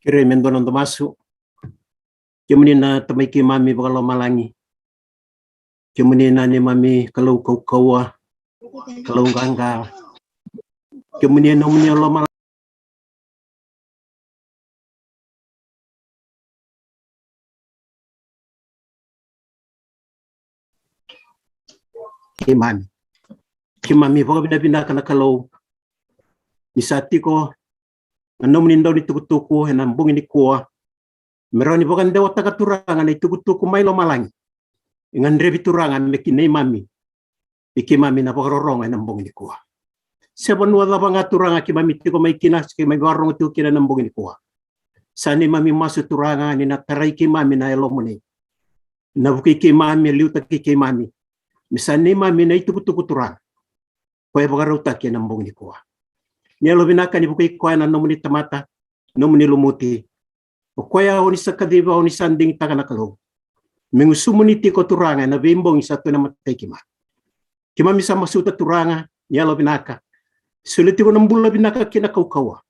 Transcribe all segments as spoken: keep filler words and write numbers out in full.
Kerei me dua na noda masu. Kemuni na Tamai keimami vakalomalagi. Kemuni na neimami Kalou kaukauwa, Kalou qaqa. Kemuni e nomuni lomalagi. Keimami. Keimami vakavinavinaka na Kalou. Ni sa tiko na nomuni dau ni tukutuku ena bogi nikua. Me rawa ni vakadewataka Turaga na itukutuku mai lomalagi. E gadrevi Turaga me ki neimami. I keimami na vakarorogo ena bogi nikua. Se vanua cava ga Turaga keimami tiko mai kina, se keimami vakarorogo tiko kina ena bogi nikua. Sa neimami masu Turaga ni na tarai keimami na Yalomuni. Na vukei keimami, liutaki keimami. Me sa neimami na itukutuku Turaga. Koya e vakarautaki ena bogi nikua. Ni yalovinaka ni vukei koya na nomuni tamata, nomuni lumuti. O koya oni sa kaciva, oni sa digitaka na Kalou. Me gusumuni tiko Turaga ena veibogi sa tu ena matai keimami. Keimami sa masuta Turaga, ni yalovinaka. Solia tiko na bula vinaka kei na kaukauwa.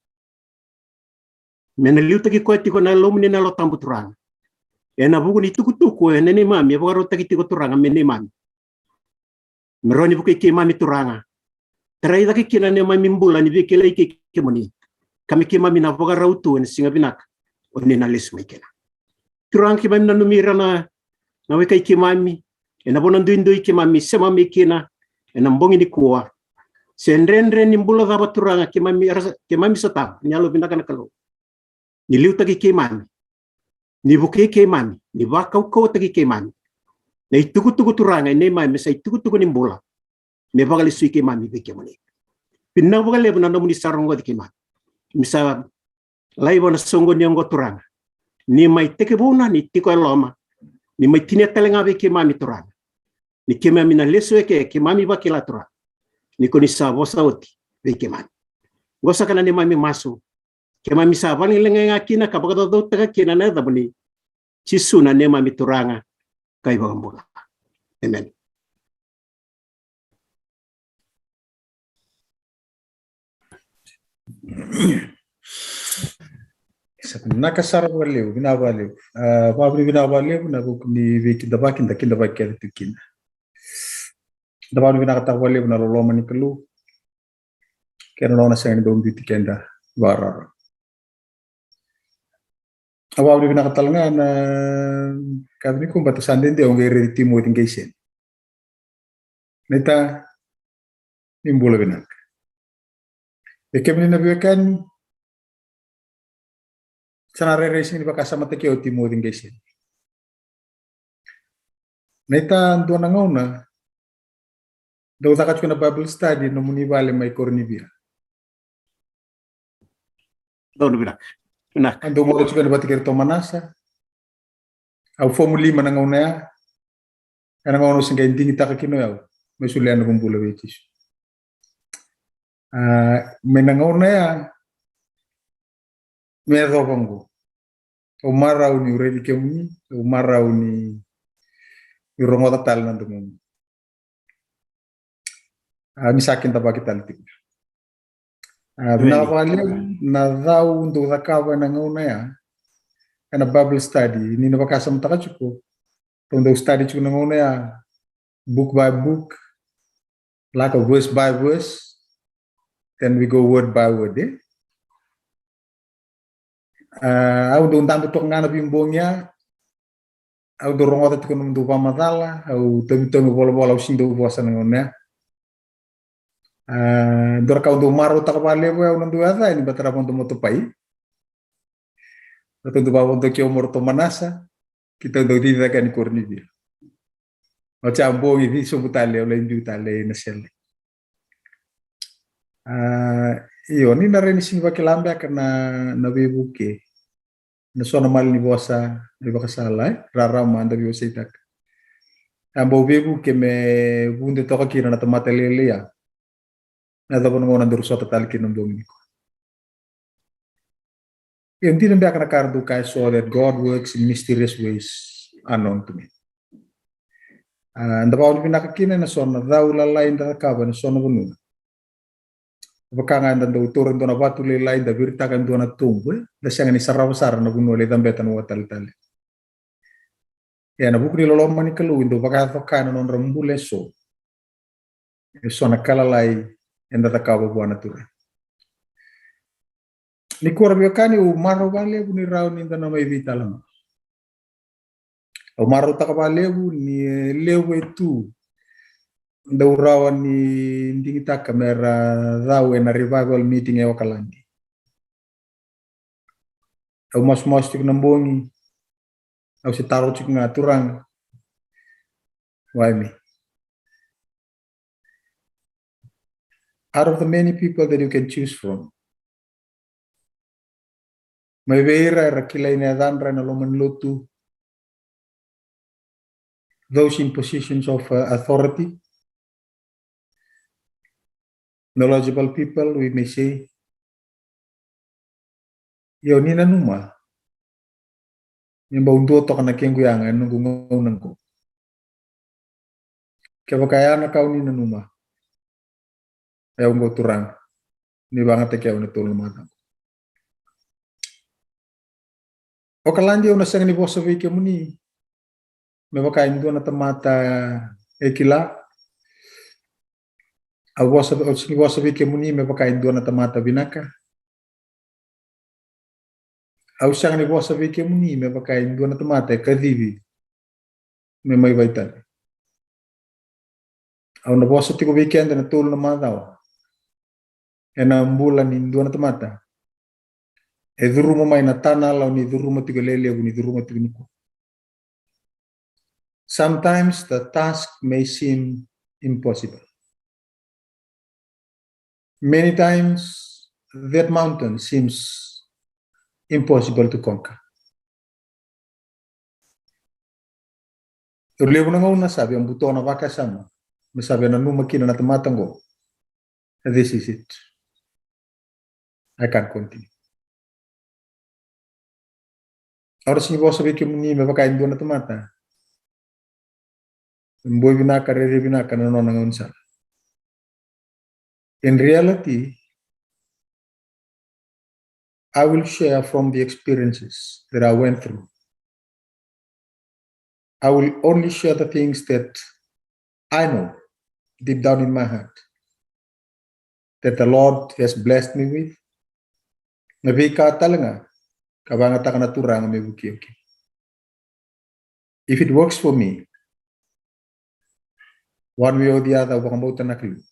Me na liutaki koya tiko na Yalomuni na Yalo Tabu Turaga. Ena vuku ni tukutuku ena neimami, e vakarautaki tiko Turaga me neimami. Me rawa ni vukei keimami Turaga. Tarai cake kina na neimami bula ni veikilai kei kemuni. Ka me keimami na vakarau tu ena siga vinaka oni na lesu mai kina. Turaga keimami nanumi ira na, na wekai keimami, ena vanua duidui keimami sema mai kina, ena bogi nikua. Se dredre ni bula cava Turaga keimami, era sa, keimami sotava, ni yalovinaka na Kalou. Ni liutaki keimami, ni vukei keimami, ni vakaukauwataki keimami. Na itukutuku Turaga, e neimami, me sa itukutuku ni bula. Me vakalesui keimami vei kemuni. Vinaka vakalevu na nomuni sa rogoci keimami. Me sa laiva na soqoni oqo Turaga. Ni mai tekivu na, ni tiko e loma. Ni mai tinia tale ga vei keimami Turaga. Ni keimami na lesu eke, keimami vakila Turaga. Ni ko ni sa vosa oti vei keimami. Qo saka na neimami masu. Keimami sa vakaleqai ga kina ka vakacaucautaka kina na yacamuni. Jisu na neimami Turaga ka iVakabula. Amen. Sa vinaka sara vakalevu, vinaka vakalevu. A, vakavinavinaka vakalevu na vuku ni veikidavaki, da kidavaki kece tu kina. Da vakavinavinakataka vakalevu na loloma ni Kalou. Kei na nona sega ni dau biuti keda vakarara. Au vakavinavinaka tale ga na ka vei iko, baleta sa dede au qai raici Timoci qai seni. Naita, ni bula vinaka. E kemuni na veiwekani, sa na rairai sega ni vakasamataki au o Timoci qai seni. Naita, dua na gauna dau caka tiko na Bible study nomuni vale mai Koronivia. Donu vinaka. Vinaka. A dau moce tiko ena vata kei ratou Manasa. Au fomu lima na gauna ya. Ena gauna au se qai digitaka kina o yau me solia noqu bula vei Jisu. A, mai na gauna ya me yacova oqo. Au marau niu raici kemuni, au marau ni, niu rogoca tale na domoni. A, ni sa kidavaki tale tiko. A, vinaka vakalevu na cau dau cakava ena gauna ya. Ena Bible study, ni na vakasamataka tiko. Dau dau study tiko na gauna ya. Book by book. Lako verse by verse. Then we go word by word, e? A, au dau dabe toka ga na veibogi ya. Au dau rogoca tiko nomudou vakamacala, au tauvi toka meu volavola, au sega ni dau vosa na gauna ya. A, dua na ka au dau marautaka vakalevu, au na dau yaca yani, baleta ra vodo motopai. Ratou dau vakavodoki au mai ratou Manasa, keitou dau cici cake yani Koronivia. Oti a bogi cici sobu tale, au lai biu tale ina sele. A, io, ni na rai ni sega ni vakila beka na, na veivuke. Na so na mala ni vosa, na ivakasala, e? Rarama, da veiwaseitaka. A bau veivuke me vude toka kina na tamata lailai ya. Na cava na gauna daru sota tale kina na bogi nikua. E dina beka na ka ra dau kaya, so that God works in mysterious ways unknown to me. A, da vakavinavinaka kina ena so na cau lalai da cakava ena so na vanua. Vaka ga eda dau taura e dua na vatu lailai, da viritaka e dua na tobu, e? Da sega ni sarava sara na vanua lai cabeta na wataletaletale. Ia na vuku ni loloma ni Kalou e dau vakayaco kaya na nodra bula eso. E so na ka lalai eda cakava vua na Turaga. Nikua ra veiwekani, au marau vakalevu ni rawa ni da na mai veitalanoa. Au marautaka vakalevu ni e levu e tu dau rawa ni digitaka me ra cau ena revival meeting e Okaladi. Au masumasu tiko na bogi, au se taro tiko ga, Turaga, why me? Out of the many people that you can choose from, mai vei ira era kilai na yacadra ena loma ni lotu, those in positions of, uh, authority, knowledgeable people, we may say. Io, ni nanuma, ni bau dua toka na kequ yaga ena noqu gauna qo. Kevaka ya na ka o ni nanuma, e au qo, Turaga, ni vagataki au ena tolu na macawa. Okaladi, au na sega ni vosa vei kemuni me vaka e dua na tamata e kila. Au vosa, au sega ni vosa vei kemuni me vaka e dua na tamata vinaka. Au sega ni vosa vei kemuni me vaka e dua na tamata e kacivi me mai vakaitavi. Au na vosa tiko vei keda ena tolu na macawa ena bula ni dua na tamata e curuma mai na tanala o ni curuma tiko, e lelevu ni curuma tiko nikua. Sometimes the task may seem impossible. Many times that mountain seems impossible to conquer. E levu na gauna sa via buto na vakasama me sa via nanuma kina na tamata qo, this is it, I can't continue. Au na sega ni vosa vei kemuni me vaka e dua na tamata e boi vinaka, rairai vinaka na nona gaunisala. In reality, I will share from the experiences that I went through. I will only share the things that I know deep down in my heart that the Lord has blessed me with. Na veika tale ga ka vagataka na Turaga me vukei au kina. If it works for me, one way or the other, au vakabauta na Kalou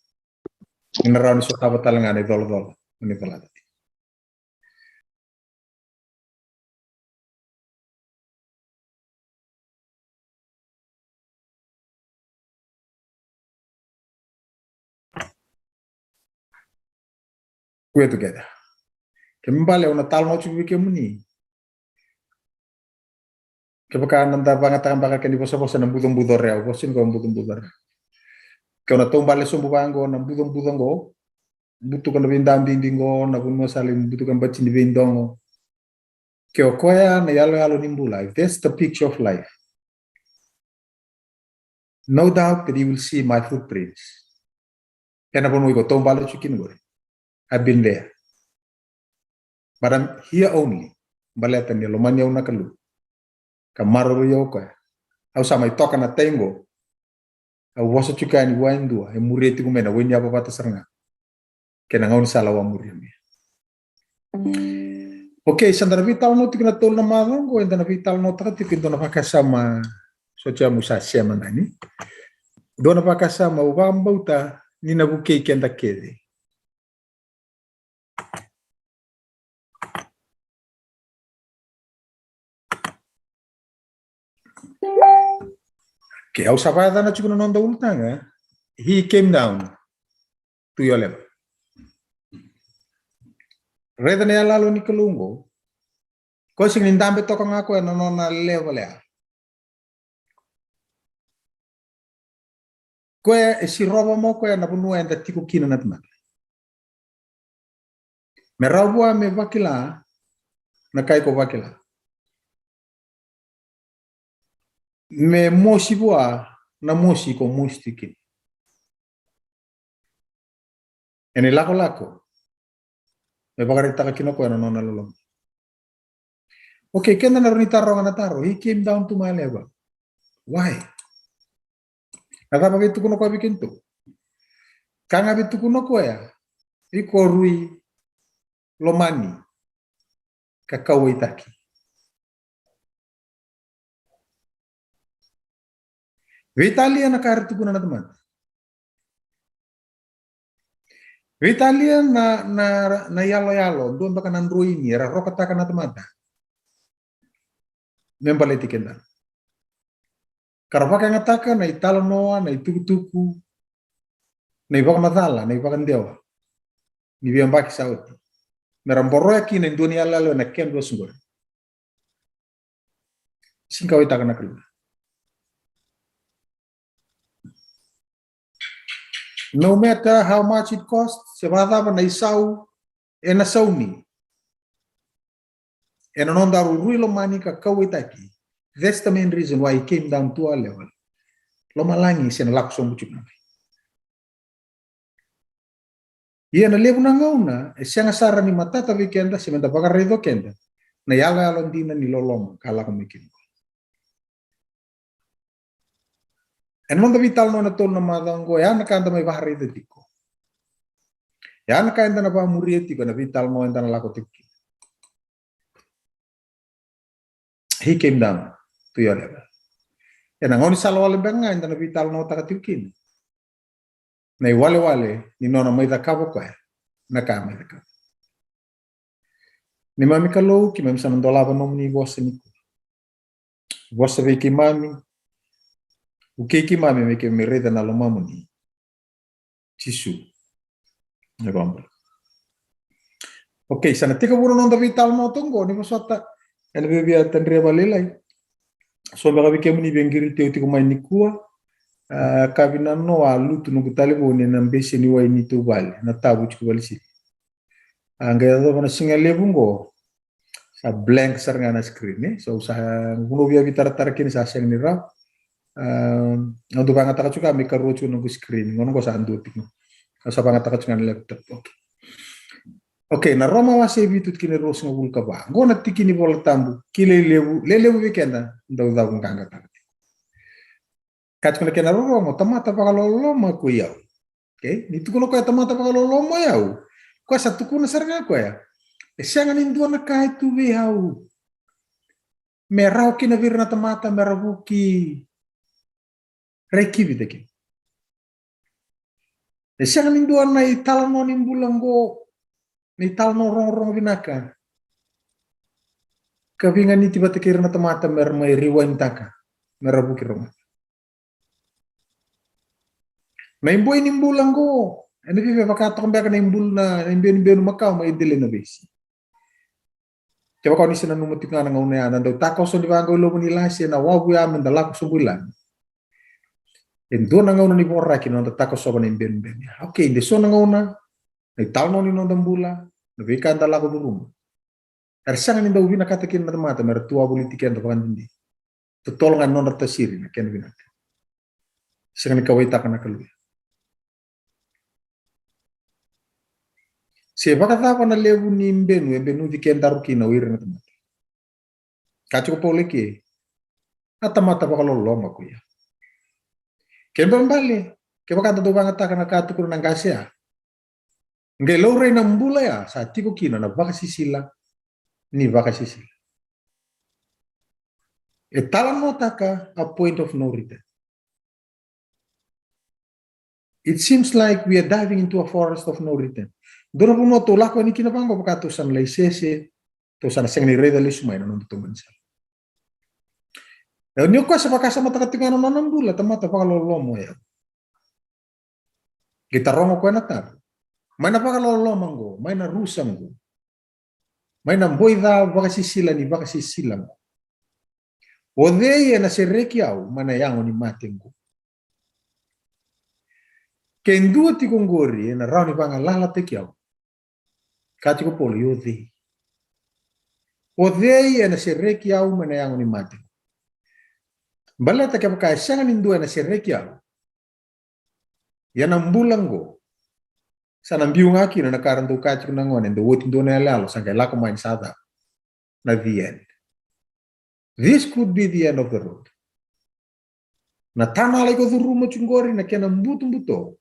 ni na rawa ni sotava tale ga na icolacola ni colata tiko. We're together. Kena ibalebale au na talanoa tiko vei kemuni. Kevaka na da vagataka beka kena ivosavosa na bucabuca o Rewa, vosa ni ko bucabuca o Rewa. Ke o na taubale sobu vaqo na bucabuca qo, butuka na veidabibi qo, na vanua sa lai butuka bati ni veidogo. Ke o koya na iyaloyalo ni bula, if that's the picture of life, no doubt that you will see my footprints. Ena vanua iko taubale tiko kina qori, I've been there. But I'm here only baleta ni lomani au na Kalou ka maroroi au o koya. Au sa mai toka na tai qo, au vosa tiko yani vua e dua e muria tiko mai na wai ni yavavata sara ga kei na gaunisala au a muria mai. Okay, sa da na veitalanoa tiko na tolu na macawa qo, eda na veitalanoataka tiko e dua na vakasama. So, tia, au sa sema yani. Dua na vakasama au vakabauta ni na vukei keda kece. Ke au sa vakayacana tiko na noda ulutaga, he came down to your level. Raica na iyaloyalo ni Kalou qo. Ko sega ni dabe toka ga o koya na nona level ya. Koya e sirova mai o koya na vanua eda tiko kina na tamata. Me rawa vua me vakila na ka iko vakila. Me mosi vua na mosi iko mosi tiko kina. Ena ilakolako me vakaraitaka kina o koya na nona loloma. Okay, keda na rawa ni taroga na taro, he came down to my level. Why? Na cava vei tukuna o koya vei kedatou? Ka ga vei tukuna o koya, iko rui lomani ka kauwaitaki. Veitalia na ka era tukuna na tamata. Veitalia na, na, na iyaloyalo, dua beka na droini era rokataka na tamata me baleti keda. Ka ra vakayagataka na italanoa, na itukutuku, na ivakamacala, na ivakadewa ni veiyabaki sa oti, me ra boroya kina e dua na iyaloyalo ena kena dua soqori. Sega ni kauwaitaka na Kalou. No matter how much it costs, se vakacava na isau ena saumi, ena nodaru rui lomani ka kauwaitaki. That's the main reason why he came down to our level. Lomalagi se na lako sobu tiko mai. Ia na levu na gauna e sega sara ni matata vei keda se meda vakaraica o keda na iyaloyalo dina ni loloma ka lako mai kina. Ena noda veitalanoa ena tolu na macawa oqo, e a na ka eda mai vakaraica tiko. E a na ka eda na vakamuria tiko ena veitalanoa eda na lako tiko kina. He came down to your level. Ena gaunisala wale beka ga eda na veitalanoataka tiko kina na iwalewale ni nona mai cakava o koya na ka mai cakava. Neimami Kalou, keimami sa na dolava nomuni vosa nikua. Vosa vei keimami, vukei keimami me keimami raica na lomamuni. Jisu. Na iVakabula. Okay, sa na tekivu na noda veitalanoa toka oqo, ni vosota, ena via tadria vakalailai. So beka vei kemuni via qiriti au tiko mai nikua, a, ka vinanoa a lutu noqu talevoni ena bese ni wai ni tauvale, na tavu tiko Valesili. A qai yacova na siga levu oqo, sa blank sara ga na screen, e? So sa vanua au via veitaratara kina sa sega ni rawa. A, au dau vakayagataka tiko ga me karua tiko noqu screen, gauna oqo sa dua tiko. Au sa vakayagataka tiko ga na laptop. Okay. Okay, na Roma wase e vitu tikina e ruasagavulu ka va. Oqo na tiki ni Vola Tabu kilai levu, lelevu vei keda, dau cavuqaqataka tiko. Ka tiko na kena rorogo, tamata vakaloloma ko i au. Okay? Ni tukuna o koya tamata vakaloloma o i au, o koya sa tukuna sara ga o koya, e sega ni dua na ka e tu vei au me rawa kina vei ira na tamata me ra vuki, ra ikivitaki. E sega ni dua na italanoa ni bula oqo, na italanoa rogorogo vinaka, ka veiganiti vata kei ira na tamata me ra mai rewind-taka, me ra vuki rogoca. Na iboi ni bula oqo ena via vaka toka beka na ibula na, na ibenubenu makawa mai dela na veisi. Kevaka o ni se nanuma tiko ga na gauna ya, na dau takoso ni vaqo i loma ni lase, na wavu ya meda lako sobu i lagi. E dua na gauna ni voraki na noda takosova na ibenubenu ya. Okay, de so na gauna, na italanoa ni noda bula, na veika eda lako curuma, era sega ni dau vinakata kina na tamata me ra tu wavoliti keda vakadede. Totolo ga ni nodra tasiri na kena vinaka. Sega ni kauwaitaka na Kalou ya. Se vakacava na levu ni benu e benuci kedaru kina o ira na tamata. Ka tiko Paula eke, a tamata vakaloloma ko i au. Kena ibalebale, kevaka da dau vakayagataka na ka tukuna na qase ya, qai laurai na bula ya sa tiko kina na vakasisila ni vakasisila. E talanoataka a point of no return. It seems like we are diving into a forest of no return. Dua na vanua tou lako yani kina vaqo vaka tou sa na lai sese, tou sa na sega ni raica lesu mai na noda taumani sala. E, ni o koya sa vakasamataka tiko ga na nona bula, tamata vakaloloma o yau. Qai taroga o koya na taro. Mai na vakaloloma oqo, mai na rusa oqo, mai na boi ca vakasisila ni vakasisila oqo, o cei ena sereki au mai na yago ni mate oqo? Ke dua tiko oqori ena rawa ni vagalalataki au. Ka tiko Paula, o cei? O cei ena sereki au mai na yago ni mate? Baleta kevaka e sega ni dua ena sereki au, ia na bula oqo Sa na biu ga kina na ka ra dau kaya tiko na gone, dau oti dua na iyaloyalo, sa qai lako mai ni sa cava. Na the end. This could be the end of the road. Na tunnel iko curuma tiko qori, na kena butobuto.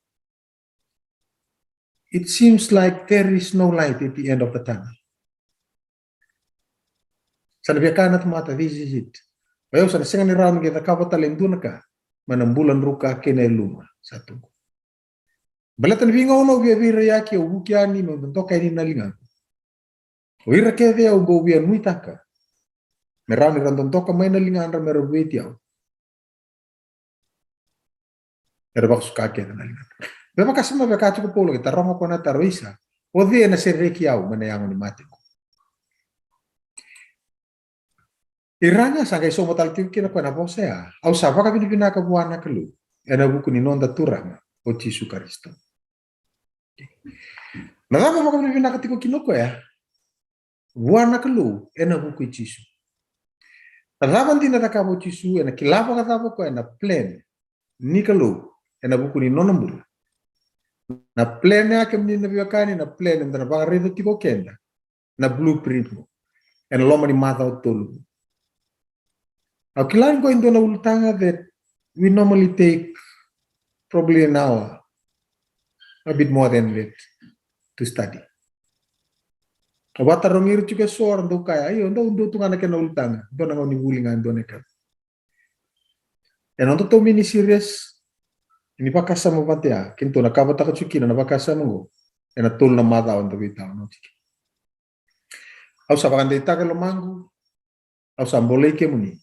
It seems like there is no light at the end of the tunnel. Sa na via kaya na tamata, this is it. O yau sa na sega ni rawa ni qai cakava tale e dua na ka mai na bula druka kei na yaluma sa tu qo. Baleta na veigauna au via veiraiyaki, au vuki yani meu dodoka yani na ligaqu. O ira kece au bau via nuitaka me rawa ni ra dodoka mai na ligadra me ra vueti au, era vakasuka kece na ligadra. Me vakasama, vaka tiko o Paula, ke taroga o koya na taro, isa, o cei ena sereki au mai na yago ni mate qo? Ira ga sa qai sauma tale tiko kina o koya na vosa ya, au sa vakavinavinaka vua na Kalou ena vuku ni noda Turaga o Jisu Karisito. Na cava vakavinavinaka tiko kina o koya? Vua na Kalou ena vuku i Jisu. Na cava dina e cakava o Jisu, ena kila vakacava o koya na plan ni Kalou ena vuku ni nona bula. Na plan ya, kemuni na veiwekani, na plan eda na vakaraica tiko o keda, na blueprint qo ena loma ni macawa tolu. Au kila ni qo e dua na ulutaga that we normally take probably an hour, a bit more than that, to study. Au vakatarogi ira tiko eso, ra dau kaya, io, dau dua tu ga na kena ulutaga, dua na gauna ni vuli ga, dua na ka. Ena nodatou mini series ni vakasama vata ya, kedatou na kavataka tiko kina na vakasama qo ena tolu na macawa eda veitalanoa tiko kina. Au sa vakadeitaka e lomaqu, au sa bolei kemuni.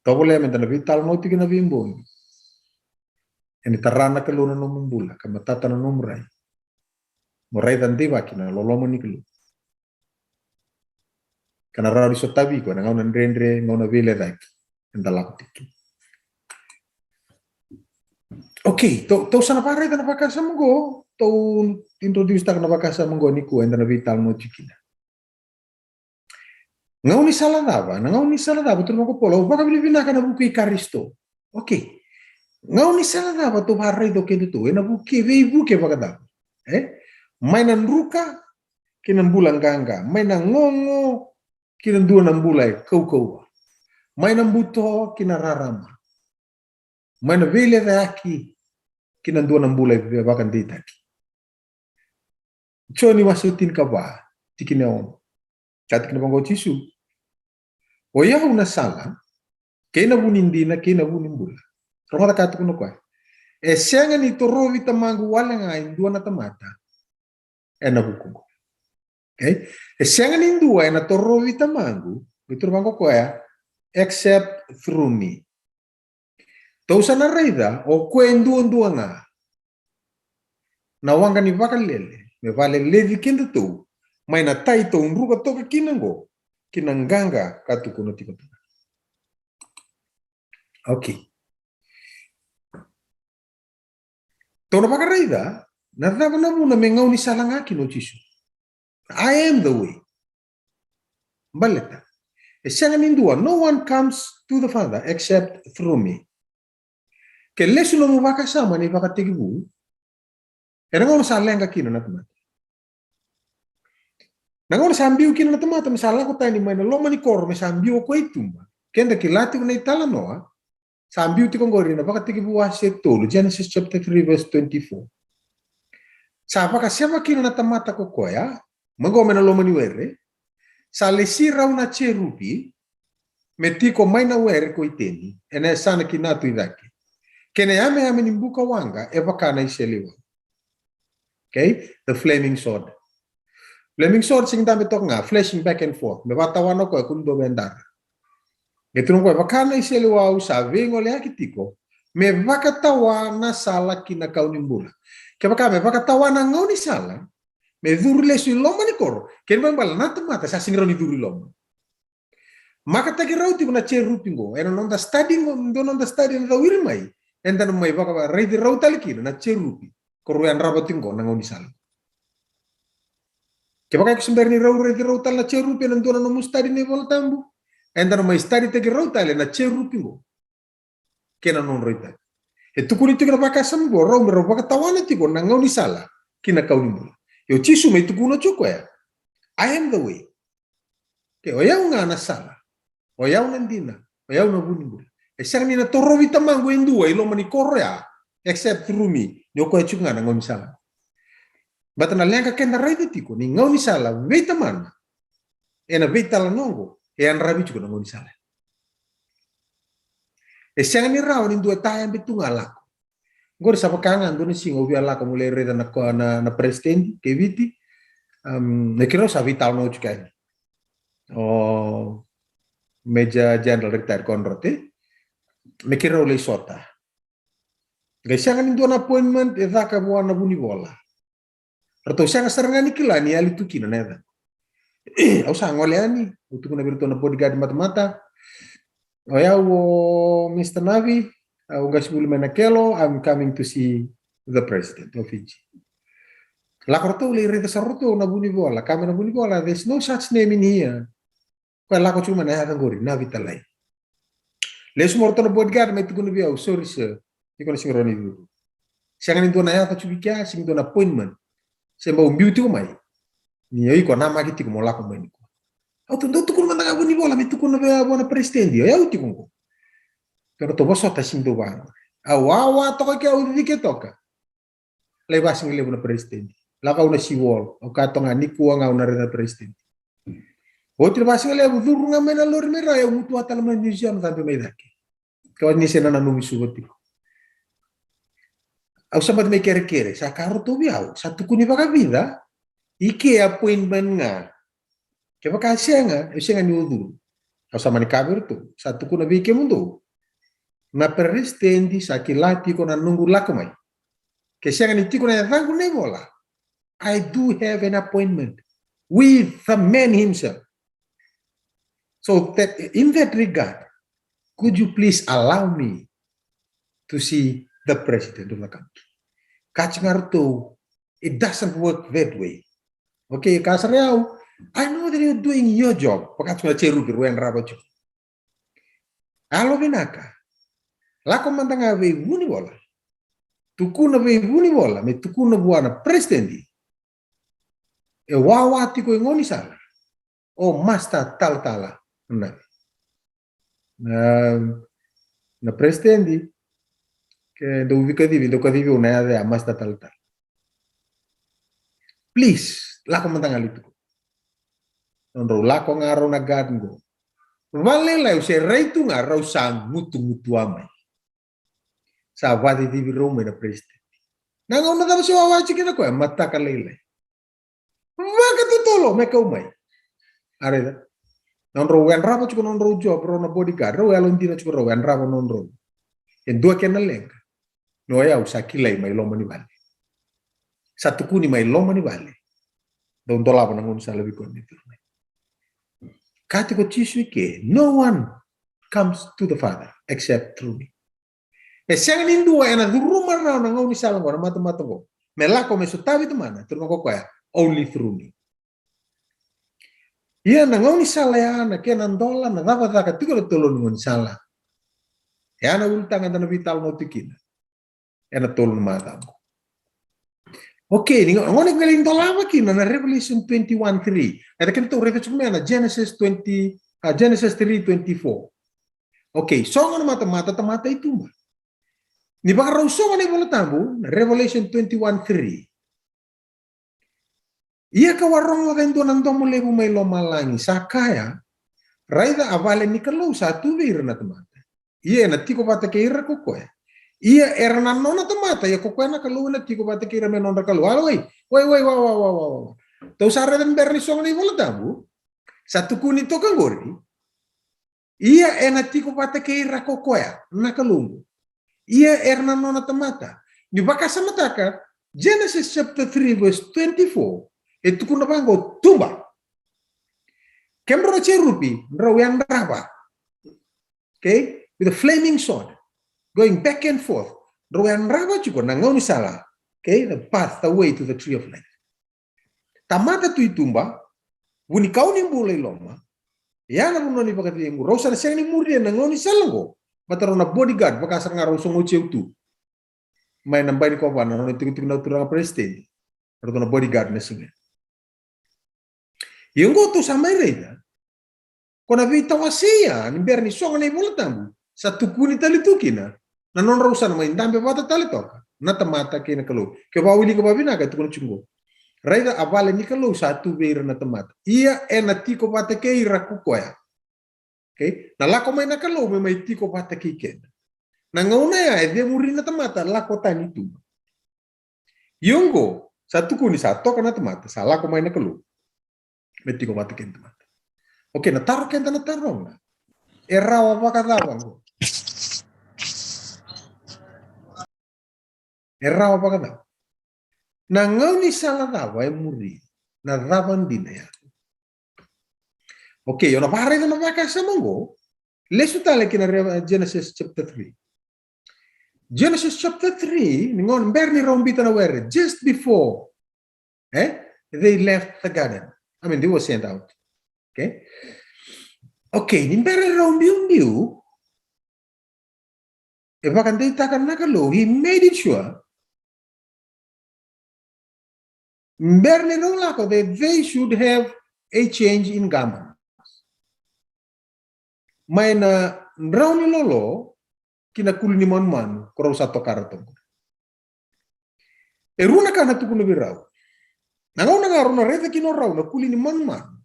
Tovolea meda na veitalanoa tiko ena veibogi. Ena tara na Kalou na nomu bula ka matata na nomu rai. Mo raica deivaki na loloma ni Kalou. Ka na rawa ni sotavi iko ena gauna dredre, gauna veilecayaki eda lako tiko kina. Okay, tou, tou sa na vakaraica na vakasama qo, tou introduce taka na vakasama qo nikua eda na veitalanoa tiko kina. Gaunisala cava, na gaunisala cava, turaga ko Paula, au vakavinavinaka ena vuku i Karisito. Okay. Gaunisala cava tou vakaraica o kedatou, ena vuku, veivuke vakacava? E? Mai na druka ki na bula qaqa, mai na gogo ki na dua na bula e kaukauwa, mai na buto ki na rarama, mai na veilecayaki ki na dua na bula e vakadeitaki. Joni wase tinikava, tikina e ono. Ka tikina vaqo o Jisu: O yau na sala, kei na vu ni dina, kei na vu ni bula. Rogoca ka tukuna o koya: E sega ni torovi Tamaqu wale ga e dua na tamata ena vukuqu. Okay? E sega ni dua ena torovi Tamaqu, me tukuna vaqo o koya, except through me. Tou sa na raica o koya e duadua ga na waqa ni vakalele me vakaleleci kedatou mai na tai tou druka toka kina qo ki na qaqa ka tukuna tiko tu. Okay. Tou na vakaraica na cava na vuna me gaunisala ga kina o Jisu. I am the way. Baleta e sega ni dua, no one comes to the Father except through me. Ke lesu nomu vakasama ni vakatekivu, ena gauna sa leqa kina na tamata. Na gauna sa biu kina na tamata me sa lako tani mai na loma ni koro me sa biu o koya i tuba. Keda kila tiko na italanoa, sa biu tiko qori na Vakatekivu wase tolu, Genesis chapter three verse twenty-four. Sa vakaseva kina na tamata ko koya, mai qo mai na loma ni were, sa lesi rau na jerupi me tiko mai na were ko Iteni, ena yasana ki na tu i cake. Kei na yameyame ni buka waqa e vaka na iseleiwau. Okay? The flaming sword. Flaming sword, sega ni dabe toka ga, flashing back and forth. Me vakatawana o koya, kua ni dua me dara. E tukuna o koya, vaka na iseleiwau sa veigoleyaki tiko me vakatawa na sala ki na kau ni bula. Kevaka me vakatawa na gaunisala me curu lesu i loma ni koro, kena ibalebale na tamata sa sega ni rawa ni curu i loma. Makataki rau tiko na jerupi qo ena noda study qo, dua noda study ena cawiri mai, eda na mai vakaraici rau tale kina na jerupi ko rau yadrava tiko qo na gaunisala. Kevaka iko se bera ni rau raici rau tale na jerupi ena dua na nomu study na iVola Tabu, eda na mai study taki rau tale na jerupi qo kei na nodra itavi. E tukuni tiko na vakasama qo, rau me rau vakatawana tiko na gaunisala ki na kau ni bula. Ia o Jisu mai tukuna tiko o koya, "I am the way." Ke o yau ga na sala, o yau na dina, o yau na vu ni bula. E sega ni na torovi Tamaqu e dua i loma ni koro ya, except through me. Ni o koya tiko ga na gaunisala. Baleta na leqa keda raica tiko ni gaunisala vei Tamana, ena veitalanoa oqo, e yadravi tiko na gaunisala. E sega ni rawa ni dua e tayabe tu ga lako. Qori sa vaka ga dua na siga au via lako meu lai raica na ko-, na, na president kei Viti. Um, me keirau sa veitalanoa tiko yani. O Major General retired Conrad, e? Me keirau lai sota. Qai sega ni dua na appointment e caka vua na vunivola. Ratou sega sara ga ni kila ni yali tu kina na yacaqu. Au sa gole yani, au tukuna vei iratou na bodyguard matamata, "O yau o Mister Navi, au qasenivuli mai Nakelo, I'm coming to see the president of Fiji." Lako ratou, lai raica sara ratou na vunivola, kaya mai na vunivola, "There's no such name in here." Koya lako tiko mai na yaca qori, Navi Talai. Lesu mai o ratou na bodyguard me tukuna vei au, "Sorry sir, iko na sega ni rawa ni curu. Sega ni dua na yaca tiko i kea, sega ni dua na appointment. Se bau biu tiko mai. Ni o iko namaki tiko mo lako mai nikua." Au tu, dou tukuna mada ga vunivola me tukuna vei au na president, o yau tiko qo. Ke ratou vosota, sega ni dou vaqo. Au wawa toka ke, au cicike toka. Lai vasigalevu na president. Lako au na seawall. Au kaya toka ga, "Nikua ga au na raica na president." Oti na vasigalevu, curu ga mai na lori mai ra, au gutuwa tale mai museum, cabe mai cake. Ka ni se na nanumi Suva tiko. Au sa bati mai kerekere, sa kaya ratou vei au, "Sa tukuni vakavica, i ke appointment ga. Kevaka sega, e sega ni o curu." Au sa mani kaya vei iratou, "Sa tukuna vei kemudou, na peresitedi sa kila tiko na noqu lako mai. Ke sega ni tiko na yacaqu na ivola, I do have an appointment with the man himself. So that, in that regard, could you please allow me to see the president of the country?" Kaya tiko ga ratou, "It doesn't work that way." Okay, kaya sara o yau, "I know that you're doing your job." Vaka tiko na Jerupi, rau yadrava tiko. "Yalovinaka. Lako mada ga vei vunivola. Tukuna vei vunivola me tukuna vua na president. E wawa tiko e gaunisala o Master Talatala Navi." Na, na president, ke dou veikacivi, dou kacivi au na yaca ya, Master Talatala. "Please, lako mada ga lai tukuna." Nodrau lako ga rau na guard qo. Vakalailai au se rai tu ga, rau sa gutugutuwa mai. Sa vakacicivi rau mai na president. Na gauna cava se wawa tiko kina o koya? Mataka lailai. Vakatotolo me kau mai. A raica. Nodrau yadrava tiko nodrau job, rau na bodyguard, rau yalodina tiko, rau yadrava nodrau. E dua kena leqa, ni o yau sa kilai mai loma ni vale. Sa tukuni mai loma ni vale. Dau dolava na gaunisala vei koya me curu mai. Kaya tiko o Jisu i ke, "No one comes to the Father except through me." E sega ni dua ena curuma rawa na gaunisala qo, na matamata qo, me lako me sotavi Tamana, tukuna o koya, "Only through me." Ia na gaunisala ya, na kena dola, na cava caka tiko na toloni gaunisala. Ya na ulutaga eda na veitalanoa tiko kina ena tolu na macawa qo. Okay, ni gona qo lai dolava kina na Revelation twenty-one three. Eda kena tou raica tiko mai na Genesis twenty, a, Genesis three twenty-four. Okay, sogo na matamata, tamata i tuba. Ni vakarau sogo na iVola Tabu, na Revelation twenty-one three. Ia kau a rogoca e dua na domo levu mai lomalagi sa kaya, "Raica, a vale ni Kalou sa tu vei ira na tamata. Ia ena tiko vata kei ira ko koya. Ia era na nona tamata, ia ko koya na Kalou ena tiko vata kei ira me nodra Kalou." Alo, wai, wai, wai, wa, wa, wa, wa, wa. Tou sa raica me bera ni sogo na iVola Tabu. Sa tukuni toka qori. Ia ena tiko vata kei ira ko koya na Kalou. Ia era na nona tamata. Ni vakasamataka, Genesis chapter three verse twenty-four, e tukuna vaqo, tuba. Kemudrau na cherubi, drau yadrava. Okay? With a flaming sword, going back and forth. Drau yadrava tiko na gaunisala. Okay? The path, the way to the tree of life. Tamata tu i tuba, vunikau ni bula i loma, ya na vanua ni vakacegu, rau sa na sega ni muria na gaunisala qo, baleta rau na bodyguard, vaka sara ga rau sogo tiko tu mai na bai ni kovana, na nona itikotiko na turaga president. Eratou na bodyguard na siga. Ia oqo tou sa mai raica ko na veitawasei ya ni bera ni sogo na iVola Tabu, sa tukuni tale tu kina na nodrau sa na mai dabe vata tale toka na tamata kei na Kalou. Ke vakawilika vakavinaka e tukuna tiko oqo: Raica, a vale ni Kalou sa tu vei ira na tamata, ia ena tiko vata kei ira ko koya. Okay? Na lako mai na Kalou me mai tiko vata kei keda. Na gauna ya e cemuri na tamata lako tani tu. Ia oqo sa tukuni sa toka na tamata, sa lako mai na Kalou me tiko vata kei na tamata. Okay, na taro keda na taroga: e rawa vakacava oqo? E rawa vakacava? Na gaunisala cava e muri? Na cava dina ya? Okay, o na vakaraica na vakasama oqo. Lesu tale ki na Re-, Genesis chapter three. Genesis chapter three, ni gauna bera ni rau biuta na were, just before, eh, they left the garden. I mean, they were sent out. Okay? Okay, ni bera ni rau biubiu, e vakadeitaka na Kalou, he made it sure, bera ni rau lako, that they should have a change in garments. Mai na drau ni lolo ki na kuli ni manumanu ko rau sa tokara toka. E rua na ka na tukuna vei rau. Na gauna ga rau na raica kina o rau na kuli ni manumanu,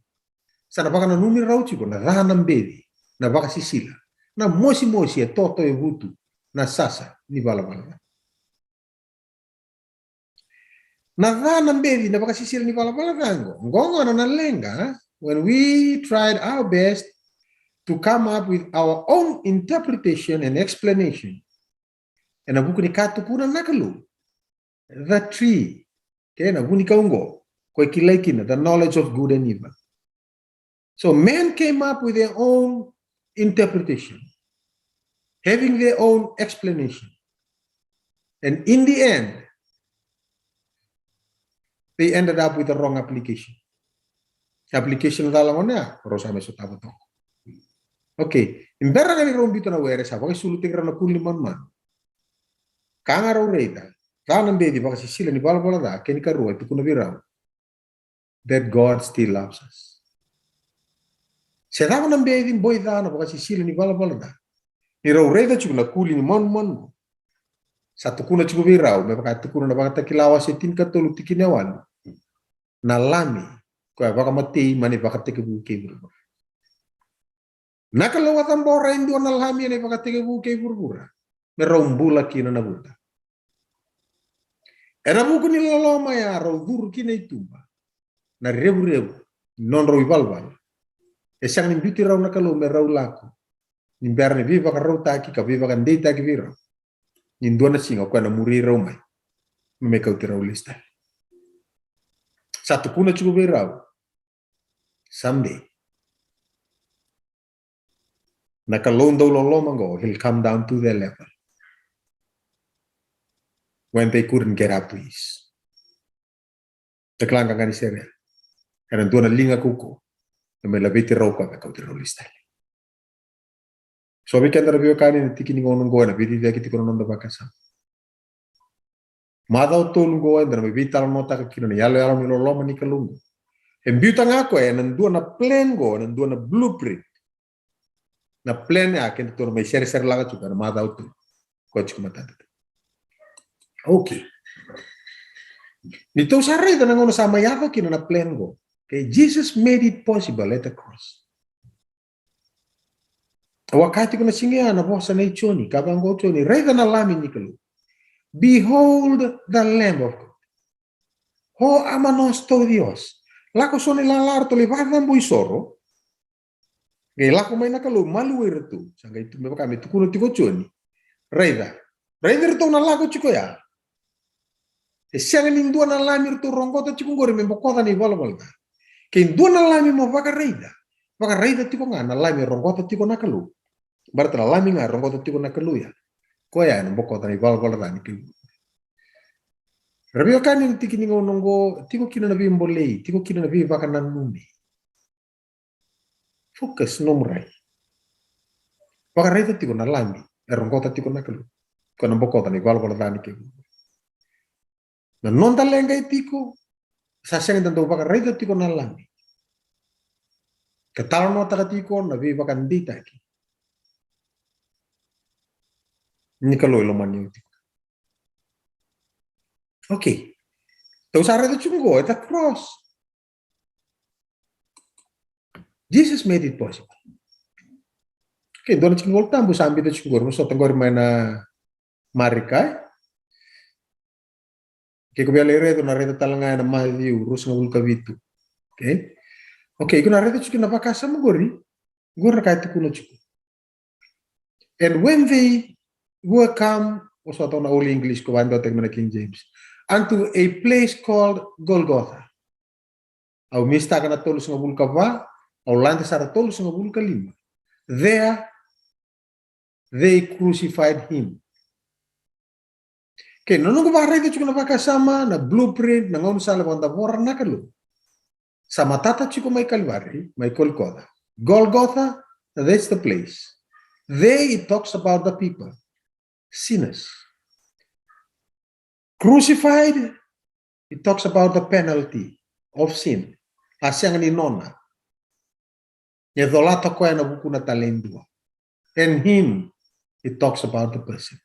sa na vakananumi rau tiko na ca, na beci, na vakasisila, na mosimosi e toto e vutu, na sasa ni valavala ca. Na ca, na beci, na vakasisila ni valavala ca oqo. Oqo gona na leqa, when we tried our best to come up with our own interpretation and explanation. Ena vuku ni ka tukuna na Kalou. The tree. Okay, na vunikau oqo ko e kilai kina the knowledge of good and evil. So men came up with their own interpretation, having their own explanation. And in the end, they ended up with the wrong application. Application cala gona ya, rau sa mai sotava toka. Okay, ni bera ga ni rau biuta na were, sa vakaisulu tiko rau na kuli ni manumanu. Ka ga rau raica, ca, na beci, vakasisila ni valavala ca, kei na ikarua e tukuna vei rau that God still loves us. Se cava na beci, boi, ca, na vakasisila ni valavala ca, ni rau raica tiko na kuli ni manumanu, sa tukuna tiko vei rau, me vaka e tukuna na Vakatakila wase tinikatolu tikina e walu, na Lami koya vakamatei mai na ivakatekivu kei vuravura. Na Kalou a cabora e dua na Lami ena ivakatekivu kei vuravura me rau bula kina na vuta. Ena vuku ni loloma ya rau curu kina i tuba, na revurevu ni nodrau ivalavala. E sega ni biuti rau na Kalou me rau lako, ni bera ni veivakarautaki ka veivakadeitaki vei rau ni dua na siga o koya na muri rau mai, me mai kauti rau lesu tale. Sa tukuna tiko vei rau, someday, na Kalou dau loloma oqo, he'll come down to their level when they couldn't get up to his. Takila qaqa ni sere, ena dua na liga kaukaua, na mai laveti rau koya me kauti rau lesu tale. So vei keda na veiwekani, na tiki ni gauna oqo ena veiciciyaki tiko na noda vakasama. Macawa tolu oqo eda na mai veitalanoataka kina na iyaloyalo ni loloma ni Kalou oqo. E biuta ga o koya ena dua na plan oqo, ena dua na blueprint. Na plan ya keda tou na mai seresere laka tiko ena macawa tolu. Ko tiko matata. Okay. Ni tou sa raica na gauna sa mai yaco kina na plan oqo. Okay, Jesus made it possible at the cross. Au a kaya tiko na siga ya na vosa nei Joni, ka vaqo o Joni, raica na Lami ni Kalou. Behold the Lamb of God. Ho amanos tou Dios. Lako so na ilala ratou lai vakacabo isoro. Qai lako mai na Kalou, maluai iratou. Sa qai tu me vaka me tukuna tiko o Joni. Raica. Raica iratou na lako tiko ya. E sega ni dua na Lami ratou roqota tiko qori me bokoca na ivalavala ca. Ke dua na Lami mo vakaraica, vakaraica tiko ga na Lami e roqota tiko na Kalou. Baleta na Lami ga e roqota tiko na Kalou ya, koya ena bokoca na ivalavala ca ni Kalou. Ra veiwekani, na tiki ni gauna oqo tiko kina na veibolei, tiko kina na veivakananumi. Focus nomu rai. Vakaraica tiko na Lami e roqota tiko na Kalou, koya na bokoca na ivalavala ca ni Kalou. Na noda leqa e tiko, sa sega da dau vakaraica tiko na Lami ka talanoataka tiko na veivakadeitaki ni Kalou e lomani au tiko. Okay. Tou sa raica tiko qo, e ta cross. Jesus made it possible. Okay, dua na tikina Volatabu sa biuta tiko qori, vosota qori mai na Marika. Ke ko via lai raica, na raica tale ga ena Maciu ruasagavulu ka vitu. Okay? Okay, ko na raica tiko na vakasama qori, qori na ka e tukuna tiko. And when they were come, vosota na Old English, ko vakadewataki mai na King James, unto a place called Golgotha. Au misitaka na tolusagavulu ka va, au lade sara tolusagavulu ka lima. There they crucified him. Ke na noqu vakaraica tiko na vakasama, na blueprint, na gaunisala vakadavora na Kalou. Sa matata tiko mai Kalivari, mai Kolikotha. Golgotha, that's the place. There it talks about the people, sinners. Crucified, it talks about the penalty of sin. A sega ni nona. E colata koya ena vukuna tale e dua. And him, it talks about the person.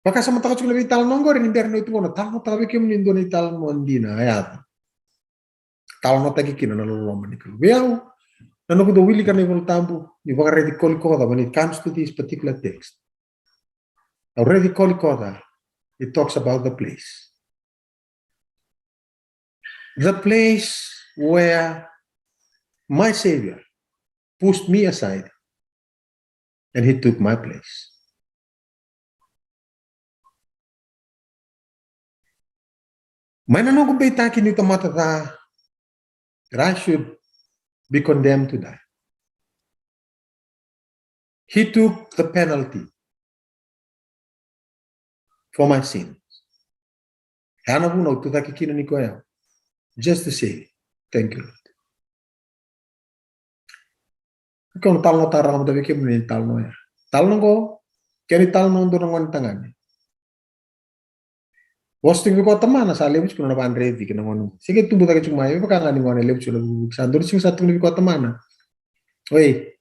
Vakasamataka tiko na veitalanoa qori ni bera ni oti qo, na talanoataka vei kemuni e dua na italanoa dina, a yaco. Talanoataki kina na loloma ni Kalou. Vei au, na noqu dau wilika na iVolatabu, ni vakaraici Kolikotha when it comes to this particular text. Au raici Kolikotha, it talks about the place. The place where my Savior pushed me aside and he took my place. Mai na noqu beitaki niu tamata ca, that I should be condemned to die. He took the penalty for my sins. Ya na vuna au tucake kina nikua ya. Just to say, thank you, Lord. Ke au na talanoataka rawa mada vei kemuni na italanoa ya. Talanoa qo, kena italanoa dua na gone tagane. Vosa tiko vei koya o tamana, sa levu tiko na nona vakadreti kei na gone. Se qai tubu cake tiko mai, me vaka ga ni gone levu tiko na vuki. Sa dua na siga sa tukuna vei koya o tamana, oi,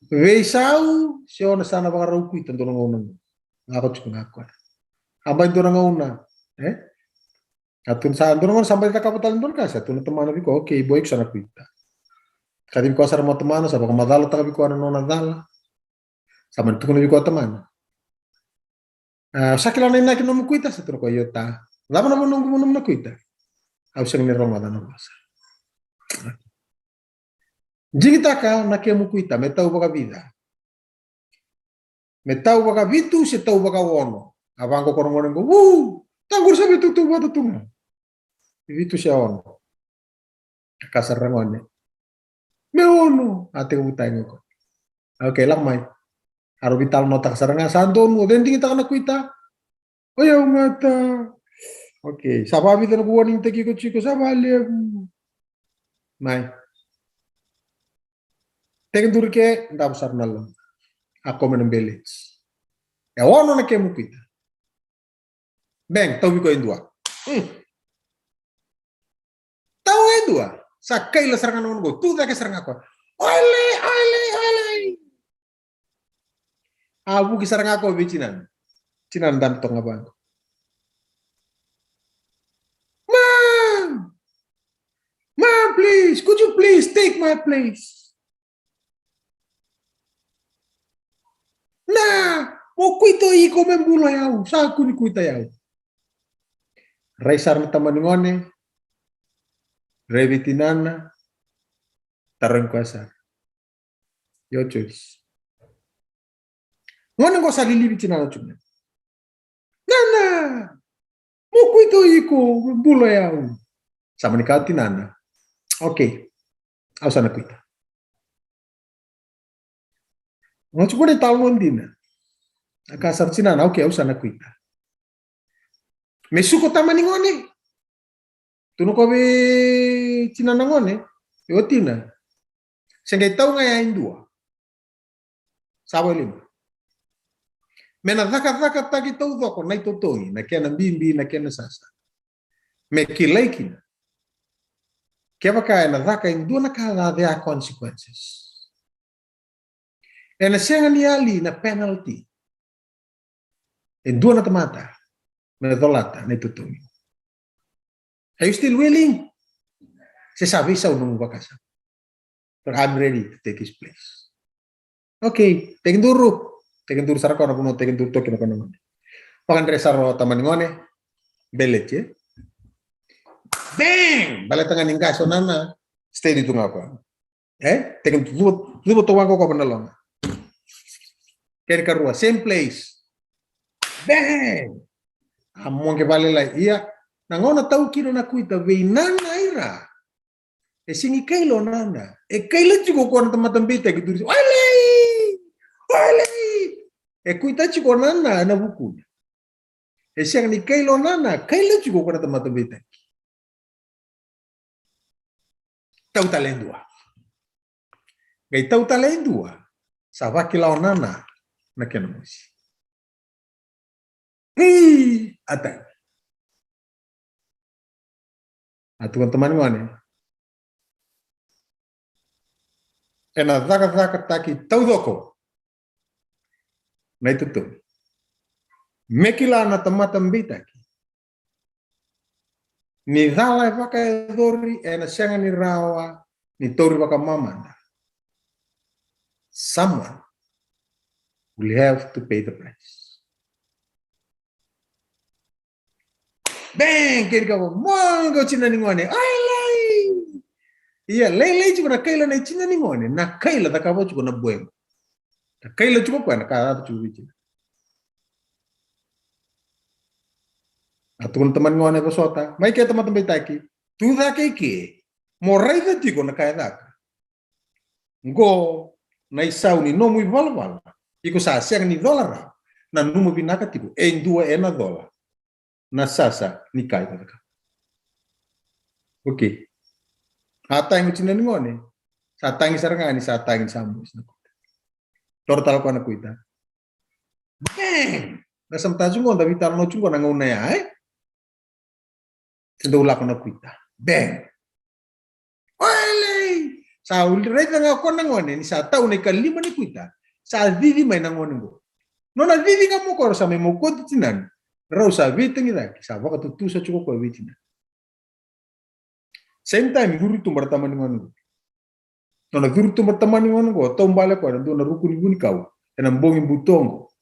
veisau se o na sa na vakarau kuita dua na gauna. Lako tiko ga o koya. A bai dua na gauna, e? A tukuna sa dua na gauna sa bai cakava tale dua na ka, sa tukuna o tamana vei koya, okay boy, iko sa na kuita. Kacivi koya sara mai o tamana, sa vakamacalataka vei koya na nona cala. Sa mani tukuna vei koya o tamana, a, sa kila na inaki ni nomu kuita? Sa tukuna o koya, io ta. Cava na vanua qo mo nomuna kuita? Au sega ni rogoca na vosa. Digitaka na kemu kuita, me tau vakavica? Me tau vakavitu se tau vakaono? A vaqo ko na gone qo, vu, ta qori sa veitautauvata tu ga. Vitu se ono. A kaya sara na gone, me ono. A tekivu tagi o koya. Okay, lako mai. A rau veitalanoataka sara ga, sa donu, o cei digitaka na kuita? O yau ga ta. Okay, sa vakavica na noqu warningtaki iko tiko? Sa vakalevu. Mai. Tekiduru ke, davo sara na loma. A koma na beleti. E ono na kemu kuita. Bang, tauvi koya e dua. Mm. Tau e dua. Sa kaila sara ga na gone qo, tu cake sara ga o koya. Oilei, oilei, oilei. A vuki sara ga o koya vei tinana. Tinana dabe toka ga vaqo. Mom! Mom, please, could you please take my place? Na, mo kuita o iko me bula o yau, sa kua ni kuita o yau. Rai sara na tama ni gone, rai vei tinana, tarogi koya sara. Your choice. Gone qo sa lilivi tinana tu ga. Nana, mo kuita o iko me bula o yau. Sa mani kaya o tinana, okay, au sa na kuita. Gona tiko na italanoa dina. A kaya sara o tinana, okay, au sa na kuita. Me suka o tama ni gone. Tukuna o koya vei tinana gone, e o tina, se qai tau ga ya e dua. Sa vo e lima. Me na cakacakataki taucoko na itotogi, na kena bibi, na kena sasa. Me kilai kina. Kevaka ena caka e dua na ka ca, there are consequences. Ena sega ni yali na penalty e dua na tamata me colata na itotogi. Are you still willing? Se sa veisau nomu vakasama. But I'm ready to take his place. Okay, tekiduru. Tekiduru sara koya na vanua, tekiduru toki na koya na gone. Vakadre sara o tamani gone. Beleti, e? Bang! Baleta ga ni qase o nana. Steady tu ga koya. E? Tekiduru, cuva toka koya na loma. Kena karua, same place. Bang! A moqe vale lai. Ia, na gauna tau kina na kuita vei nana ira. E sega ni kaila o nana. E kaila tiko o koya na tamata beitaki, duri. Oilei! Oilei! E kuita tiko o nana ena vukuna. E sega ni kaila o nana, kaila tiko o koya na tamata beitaki. Tau tale e dua. Qai tau tale e dua, sa vakila o nana na kena mosi. Ii, a tagi. A tukuna tamani gone. Ena cakacakataki taucoko na itotogi. Me kila na tamata beitaki ni cala e vakayacori ena sega ni rawa ni tauri vakamamada. Someone will have to pay the price. Bang! Kei ka mo qo tina ni gone. Ai lai! Ia, lailai tiko na kaila na itina ni gone, na kaila cakava tiko na boy qo. Na kaila tiko koya na ka cakava tiko vei tina. A tukuna tamani gone, vosota mai ke tamata beitaki. Tu cake i ke, mo raica tiko na ka e caka. Qo na isau ni nomu ivalavala. Iko sa sega ni cola rawa. Nanuma vinaka tiko, e dua ena cola na sasa ni ka iko cakava. Okay. A tagi o tina ni gone. Sa tagi sara ga ni sa tagi ni sa mosi na kuita. Toro tale koya na kuita. Bang! Na samta tiko qo, da veitalanoa tiko qo na gauna ya, e? Se dau lako na kuita. Bang! Oilei! Sa uli raica ga o koya na gone ni sa tau na ikalima ni kuita. Sa cici mai na gone qo. Nona cici ga mo koya, rau sa mai mokoti tinani. Rau sa veitagicaki, sa vakatutusa tiko koya vei tinani. Same time, curu i tuba na tamani gone qo. Nona curu i tuba na tamani gone qo, taubale koya na dua na ruku ni vunikau ena bogi buto qo.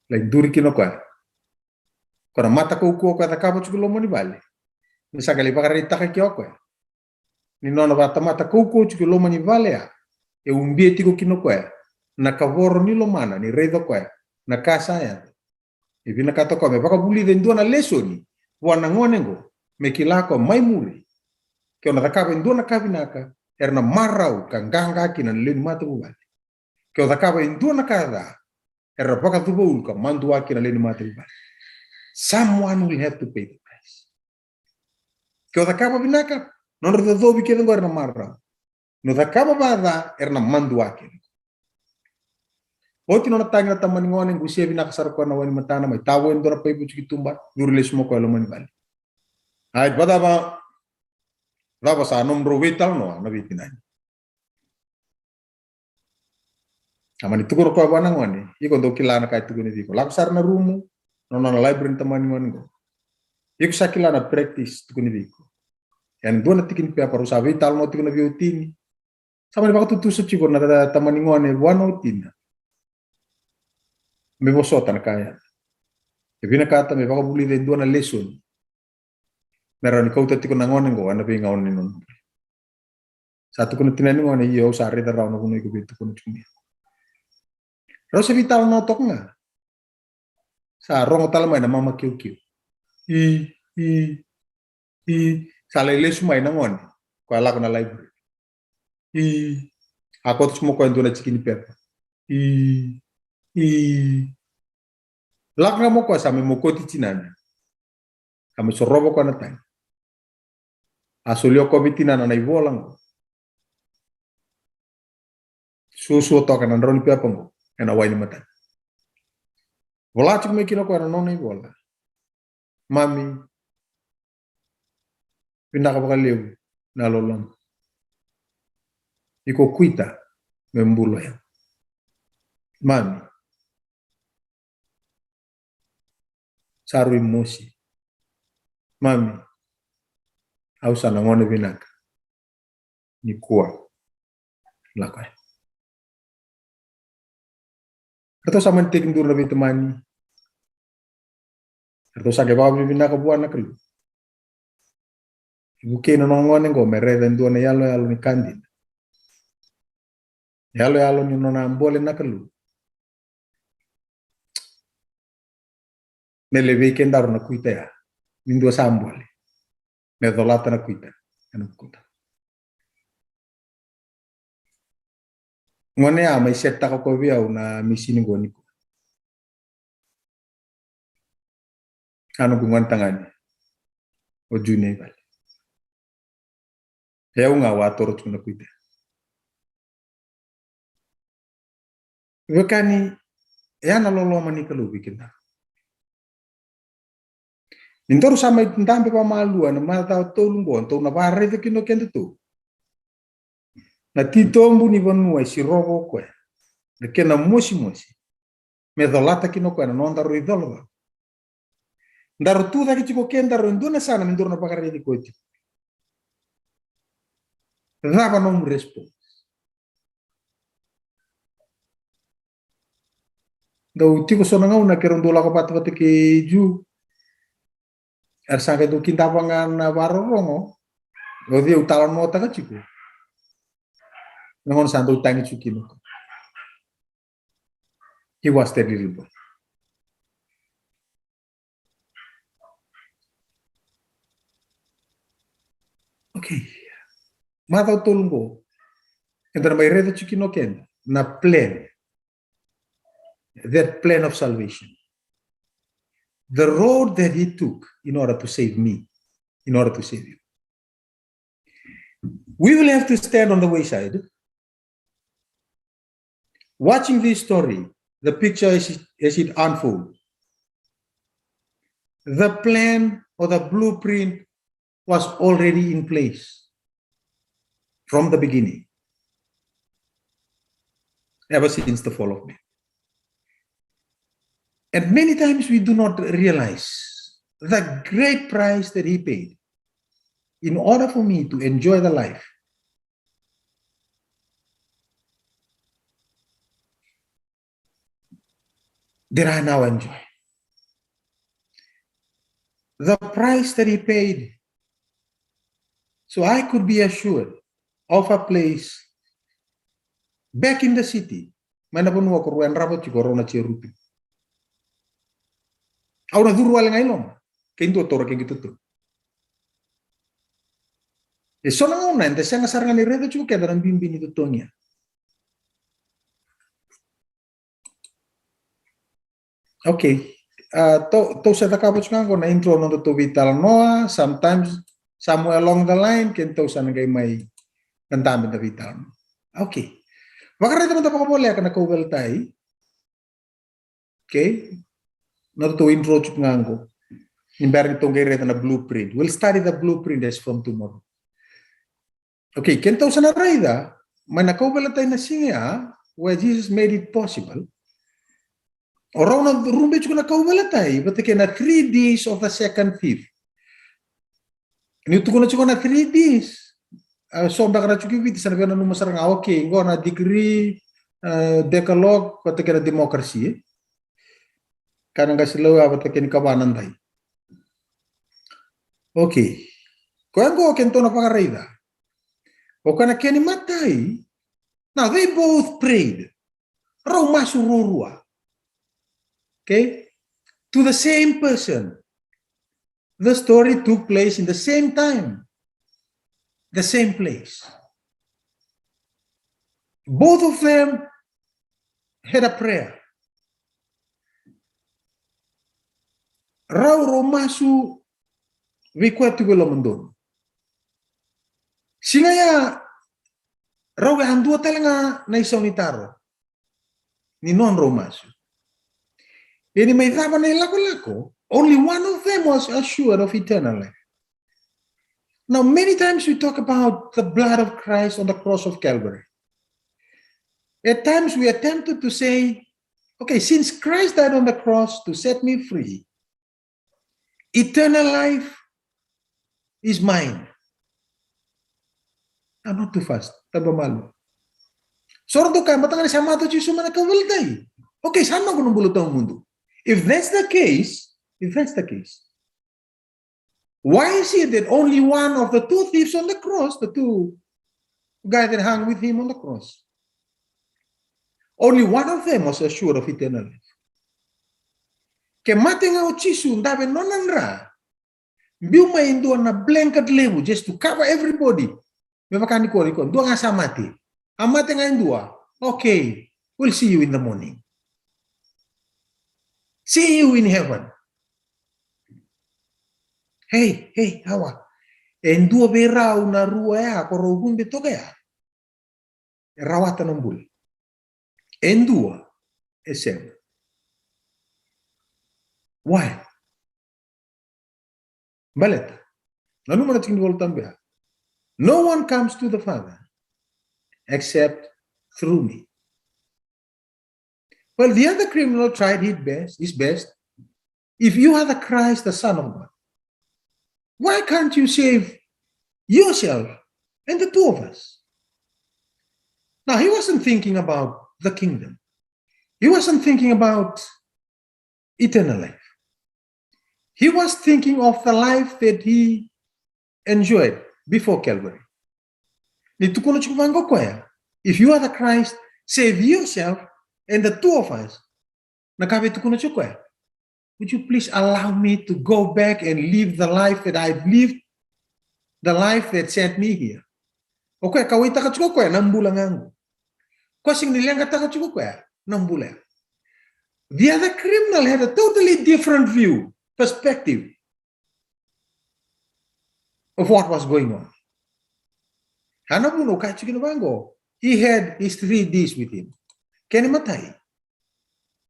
Lai duri kina o koya. Ko na mata kaukauwa o koya cakava tiko loma ni vale. Me sa qai lai vakaraitaka ke o koya ni nona vatamata kaukauwa tiko loma ni vale ya, e ubia tiko kina o koya na kavoro ni lomana ni raica o koya na ka sa yaco. E vinakata o koya me vakavulica e dua na lesoni vua na gone qo, me kila o koya mai muri, ke o na cakava e dua na ka vinaka, era na marau ka qaqa kina na lewe ni matavuvale. Ke o cakava e dua na ka ca, era vakacuva ulu ka madua kina na lewe ni matavuvale. Someone will have to pay the price. Ke o cakava vinaka, nodra cocovi kece qo era na marau. Ni o cakava vakaca, era na madua kece. Oti nona tagi na tamani gone, qusia vinaka sara o koya na wai ni matana, mai tavoya e dua na paipo tiko i tuba, curu lesu mai o koya e loma ni vale. Ai, vakacava, cava sa nomudrau veitalanoa na veitinani? A mani tukuna o koya vua na gone, iko dau kila na ka e tukuni vei iko. Lako sara na rumu, nona na library ni tamani gone qo. Iko sa kila na practice tukuni vei iko. Ena dua na tiki ni pepa rau sa veitalanoa tiko na veiwatini. Sa mani vakatutusa tiko na ta-, tamani gone vua na watina me vosota na ka ya. E vinakata me vakavulica e dua na lesoni. Me rawa ni kauta tiko na gone qo ena veigauna ni nona bula. Sa tukuna tina ni gone, io, au sa raica rawa na vanua iko via tukuna tiko mai. Rau sa veitalanoa toka ga. Sa rogo tale mai na mama kiukiu. I, i, i, sa lai lesu mai na gone. Koya lako na library. I, a koto tiko mai o koya e dua na tiki ni pepa. I, i. Lako ga mai o koya sa mai mokoti tinana. Ka mai sorova o koya na tagi. A solia o koya vei tinana na ivola qo. Suasua toka na drau ni pepa qo ena wai ni matana. Vola tiko mai kina o koya na nona ivola. Mami, vinaka vakalevu na loloma. Iko kuita me bula o yau. Mami, sa rui mosi. Mami, au sa na gone vinaka. Nikua. Lako yani. Ratou sa mani tekiduru na veitamani. Ratou sa qai vakavinavinaka vua na Kalou. Vukei na nona gone qo me raica e dua na iyaloyalo ni ka dina. Iyaloyalo ni nona a bole na Kalou. Me levei kedaru na kuita ya. Ni dua sa bole. Me colata na kuita. Ena kuita. Gone ya mai setaka ko vei au na misini qo nikua. A noqu gone tagane o Junior Ivale. E au ga au a toro tiko na kuita. Vekani, e a na loloma ni Kalou vei keda. Ni daru sa mai dabe vakamalua na macawa tolu qo, tou na vakaraica kina o kedatou. Na titobu ni vanua e sirova o koya na kena mosimosi, me colata kina o koya na nodaru icolacola. Daru tu cake tiko o kedaru e dua na yasana me daru na vakaraici koya tiko. Cava nomu response? Dau tiko so na gauna keirau dau lako vata vata kei Ju. Era sa qai dau kidava ga na vakarorogo. O cei au talanoataka tiko. Na gauna sa dau tagi tiko kina. He was that little boy. Okay. Macawa tolu qo. Eda na mai raica tiko kina o keda na plan. That plan of salvation. The road that he took in order to save me, in order to save you. We will have to stand on the wayside, watching this story, the picture as it, as it unfolds. The plan or the blueprint was already in place from the beginning, ever since the fall of man. And many times we do not realize the great price that he paid in order for me to enjoy the life that I now enjoy. The price that he paid, so I could be assured of a place back in the city. Mai na vanua ko rau yadrava tiko rau na Jerupi. Au na curu wale ga i loma, ke dua taura kei qito tu. E so na gauna eda sega sara ga ni raica tiko keda na bibi ni totogi ya. Okay. Uh, tou, tou sa cakava tiko ga qo na intro nodatou veitalanoa. Sometimes, somewhere along the line, ke tou sa na qai mai na dabe na veitalanoa. Okay. Vakaraica mada vakavoleka na kauveilatai. Okay. Nodatou intro tiko ga qo. Ni bera ni tou qai raica na blueprint. We'll study the blueprint as from tomorrow. Okay, ke tou sa na raica mai na kauveilatai na siga ya, where Jesus made it possible. O rau na rube tiko na kauveilatai vata kei na three Ds of the second thief. Niu tukuna tiko na three Ds, a, so beka na tiko i Viti sa na via nanuma sara ga, okay, qo na decree, a, decalogue vata kei na democracy, e. Ka na qasi lauya vata kei na kava na dai. Okay. Koya qo ke tou na vakaraica. O koya na kena imatai, now they both prayed. Rau masu ruarua. Okay? To the same person. The story took place in the same time, the same place. Both of them had a prayer. Rau, rau masu vei koya tiko e lomadonu. Siga ya, rau yadua tale ga na isau ni taro ni nodrau masu. Ia ni mai cava na ilakolako, only one of them was assured of eternal life. Now, many times we talk about the blood of Christ on the cross of Calvary. At times we are tempted to say, "Okay, since Christ died on the cross to set me free, eternal life is mine." Ah, not too fast. Taba malo. Soro toka, matagani sa mata o Jisu mai na kauveilatai. Okay, sa noqu na bula tawamudu. If that's the case, if that's the case, why is it that only one of the two thieves on the cross, the two guys that hung with him on the cross, only one of them was assured of eternal life? Ke mate ga o Jisu, dave nona dra, biu mai e dua na blanket levu just to cover everybody. Me vaka ni kori ko, dua ga sa mate. A mate ga e dua. Okay, we'll see you in the morning. See you in heaven. Hey, hey, awa. E dua vei rau na rua ya, ko rau vube toka ya. E rawata na bula. E dua, e sega. Why? Baleta, nanuma na tikina ni Volatabu ya. "No one comes to the Father except through me." Well, the other criminal tried his best, his best. "If you are the Christ, the Son of God, why can't you save yourself and the two of us?" Now, he wasn't thinking about the kingdom. He wasn't thinking about eternal life. He was thinking of the life that he enjoyed before Calvary. Ni tukuna tiko vaqo o koya, "If you are the Christ, save yourself and the two of us." Na ka vei tukuna tiko o koya, "Would you please allow me to go back and live the life that I've lived, the life that sent me here?" O koya kauwaitaka tiko o koya na bula ga qo. Koya sega ni leqataka tiko o koya na bula ya. The other criminal had a totally different view, perspective of what was going on. Ia na vuna au kaya tiko kina vaqo, he had his three Ds with him. Kena imatai,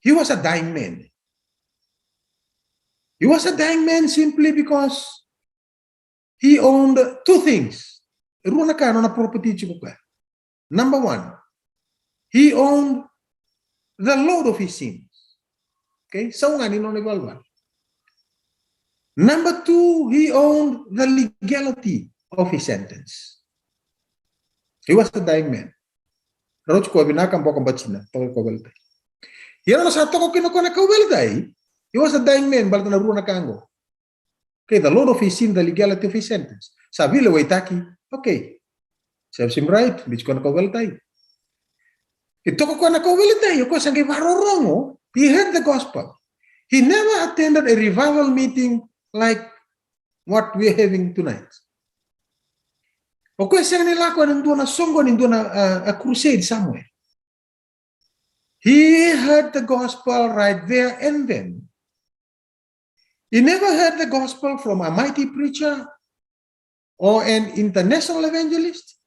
he was a dying man. He was a dying man simply because he owned two things. Rua na ka nona property tiko o koya. Number one, he owned the load of his sins. Okay, sau ga ni nona ivalavala. Number two, he owned the legality of his sentence. He was a dying man. Rau tiko vinaka, boka batina, toka kauveilatai. Ia na sa toka kina o koya na kauveilatai, he was a dying man, baleta na rua na ka qo. Okay, the load of his sin, the legality of his sentence. Sa veilewaitaki, okay. Serves him right, biu tiko na kauveilatai. E toka o koya na kauveilatai, o koya sa qai vakarorogo, he heard the gospel. He never attended a revival meeting like what we are having tonight. O koya sega ni lako ena dua na soqo ni dua na, uh, a crusade somewhere. He heard the gospel right there and then. He never heard the gospel from a mighty preacher or an international evangelist.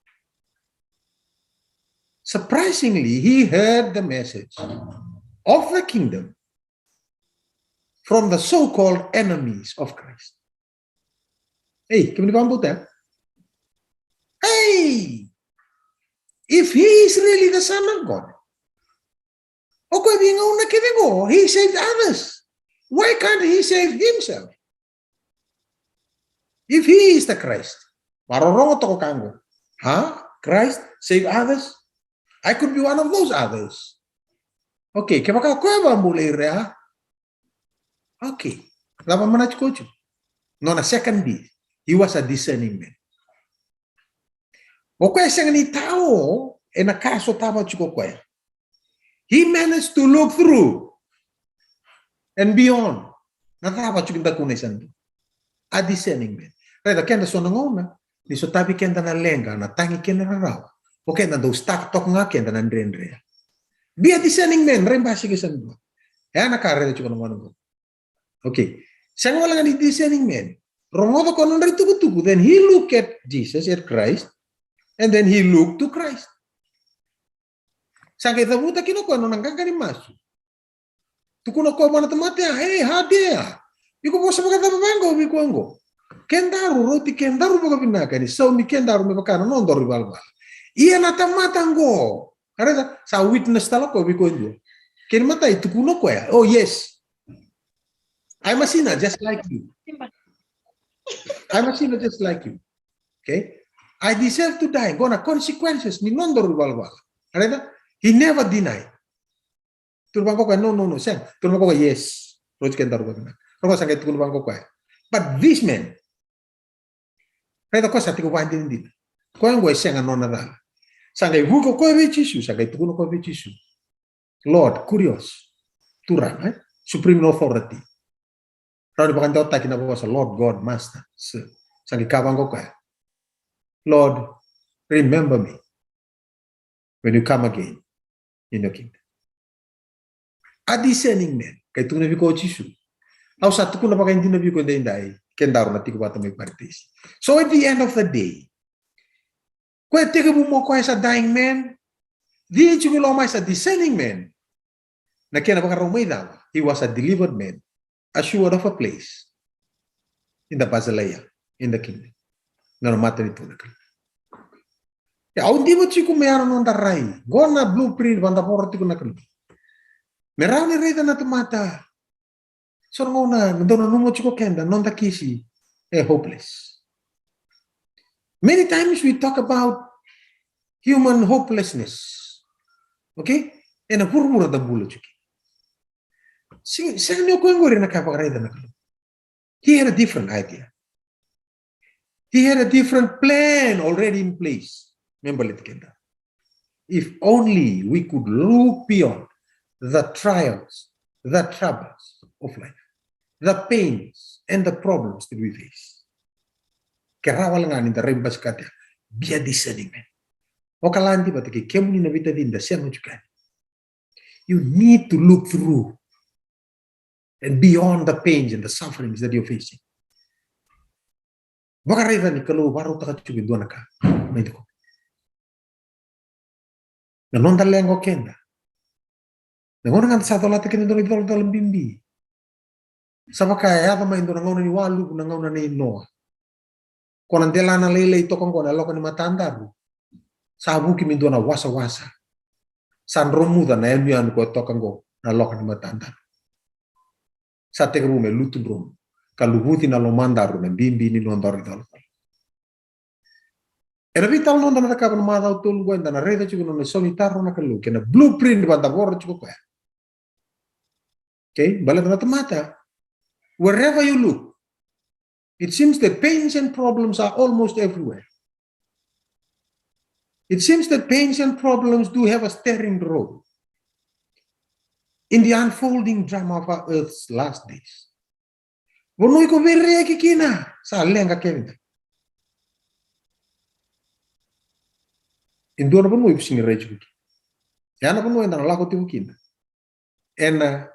Surprisingly, he heard the message of the kingdom from the so-called enemies of Christ. Hey, kemuni vakabauta? Hey, if he is really the Son of God, o koya veigauna kece qo, he saved others. Why can't he save himself? If he is the Christ, vakarorogo toka o koya qo. Huh? Christ save others? I could be one of those others. Okay, kevaka o koya vakabulai ira. Okay. Cava mada tiko? Nona second D, he was a discerning man. O koya sega ni tao ena ka sotava tiko o koya. He managed to look through and beyond. Na cava tiko e dakuqu na isau. A discerning man. Raica keda so na gauna ni sotavi keda na leqa, na tagi kei na rarawa, o keda dau stuck toka ga keda na dredre. Be a discerning man, rai basika e sa dua. E a na ka raica tiko na gauna qo. Okay. Sega wale ga ni discerning man. Rogoca o koya na nodra itukutuku, then he look at Jesus, at Christ, and then he look to Christ. Sa qai cavuta kina o koya na nona qaqa ni masu. Tukuna o koya vua na tamata ya, "Hey, how dare!" Iko vosa vakacava vaqo vei koya oqo? Kedaru rauti kedaru vakavinaka, ni saumi kedaru me vaka na nodaru ivalavala. Ia na tamata oqo, a raica, sa witness tale o koya vei koya e dua. Kena imatai tukuna o koya, "Oh yes, I'm a sinner just like you. I'm a sinner just like you. Okay? I deserve to die." Qo na consequences ni nodaru ivalavala. A raica, he never denied. Tukuna vaqo o koya, "No, no, no, sega." Tukuna vaqo o koya, "Yes, rauti kedaru vakavinaka." Raica, sa qai tukuna vaqo o koya, "But this man," raica, o koya sa tiko vakadinadina. O koya oqo e sega nona cala. Sa qai vuki o koya vei Jisu, sa qai tukuna o koya vei Jisu, "Lord, kurios, Turaga, eh? Supreme authority." Rawa ni vakadewataki na vosa Lord God, Master, Sir. Sa qai kaya vaqo o koya, "Lord, remember me when you come again in your kingdom." A discerning man. Qai tukuna vei koya o Jisu, "Au sa tukuna vakaidina vei iko edaidai, kedaru na tiko vata mai Paradise." So at the end of the day, koya e tekivu mai o koya as a dying man, cici tiko i loma as a discerning man. Na kena vakarau mai cava? He was a delivered man, assured of a place in the basileia, in the kingdom. Na nona matanitu na Kalou. Ia, au diva tiko me ya na noda rai. Qo na blueprint vadavoro tiko na Kalou. Me rawa ni raica na tamata. So na gauna na dau nanuma tiko keda, noda kisi e hopeless. Many times we talk about human hopelessness. Okay? Ena vuravura da bula tiko. Sega, sega ni o koya qori na ka e vakaraica na Kalou. He had a different idea. He had a different plan already in place. Me baleti keda. If only we could look beyond the trials, the troubles of life, the pains and the problems that we face. Ke rawa wale ga ni da rai basikati, be a discerning man. O ka ladi vata kei kemuni na veitacini da sema tiko yani. You need to look through and beyond the pains and the sufferings that you're facing. Vakaraica ni Kalou vakarautaka tiko e dua na ka mai diko. Na noda leqa o keda. Na gauna ga da sa colata kina e dua na icolacola bibi. Sa vaka e yaco mai e dua na gauna ni waluvu, na gauna nei Noa. Ko na delana lailai toka qo na loka ni matadaru. Sa vuki me dua na wasawasa. Sa dromuca na yanuyanu ko e toka qo na loka ni matadaru. Sa tekivu me lutu dromu ka luvuci na lomadaru na bibi ni nodaru icolacola. Ena veitalanoa da na cakava na macawa tolu qo, eda na raica tiko na nona sau ni taro na Kalou kei na blueprint vadavoro tiko koya. Okay, baleta na tamata, wherever you look, it seems that pains and problems are almost everywhere. It seems that pains and problems do have a starring role in the unfolding drama of our earth's last days. Vanua iko veireyaki kina, sa leqa keda. E dua na vanua iko sega ni rai tiko kina. Ya na vanua eda na lako tiko kina ena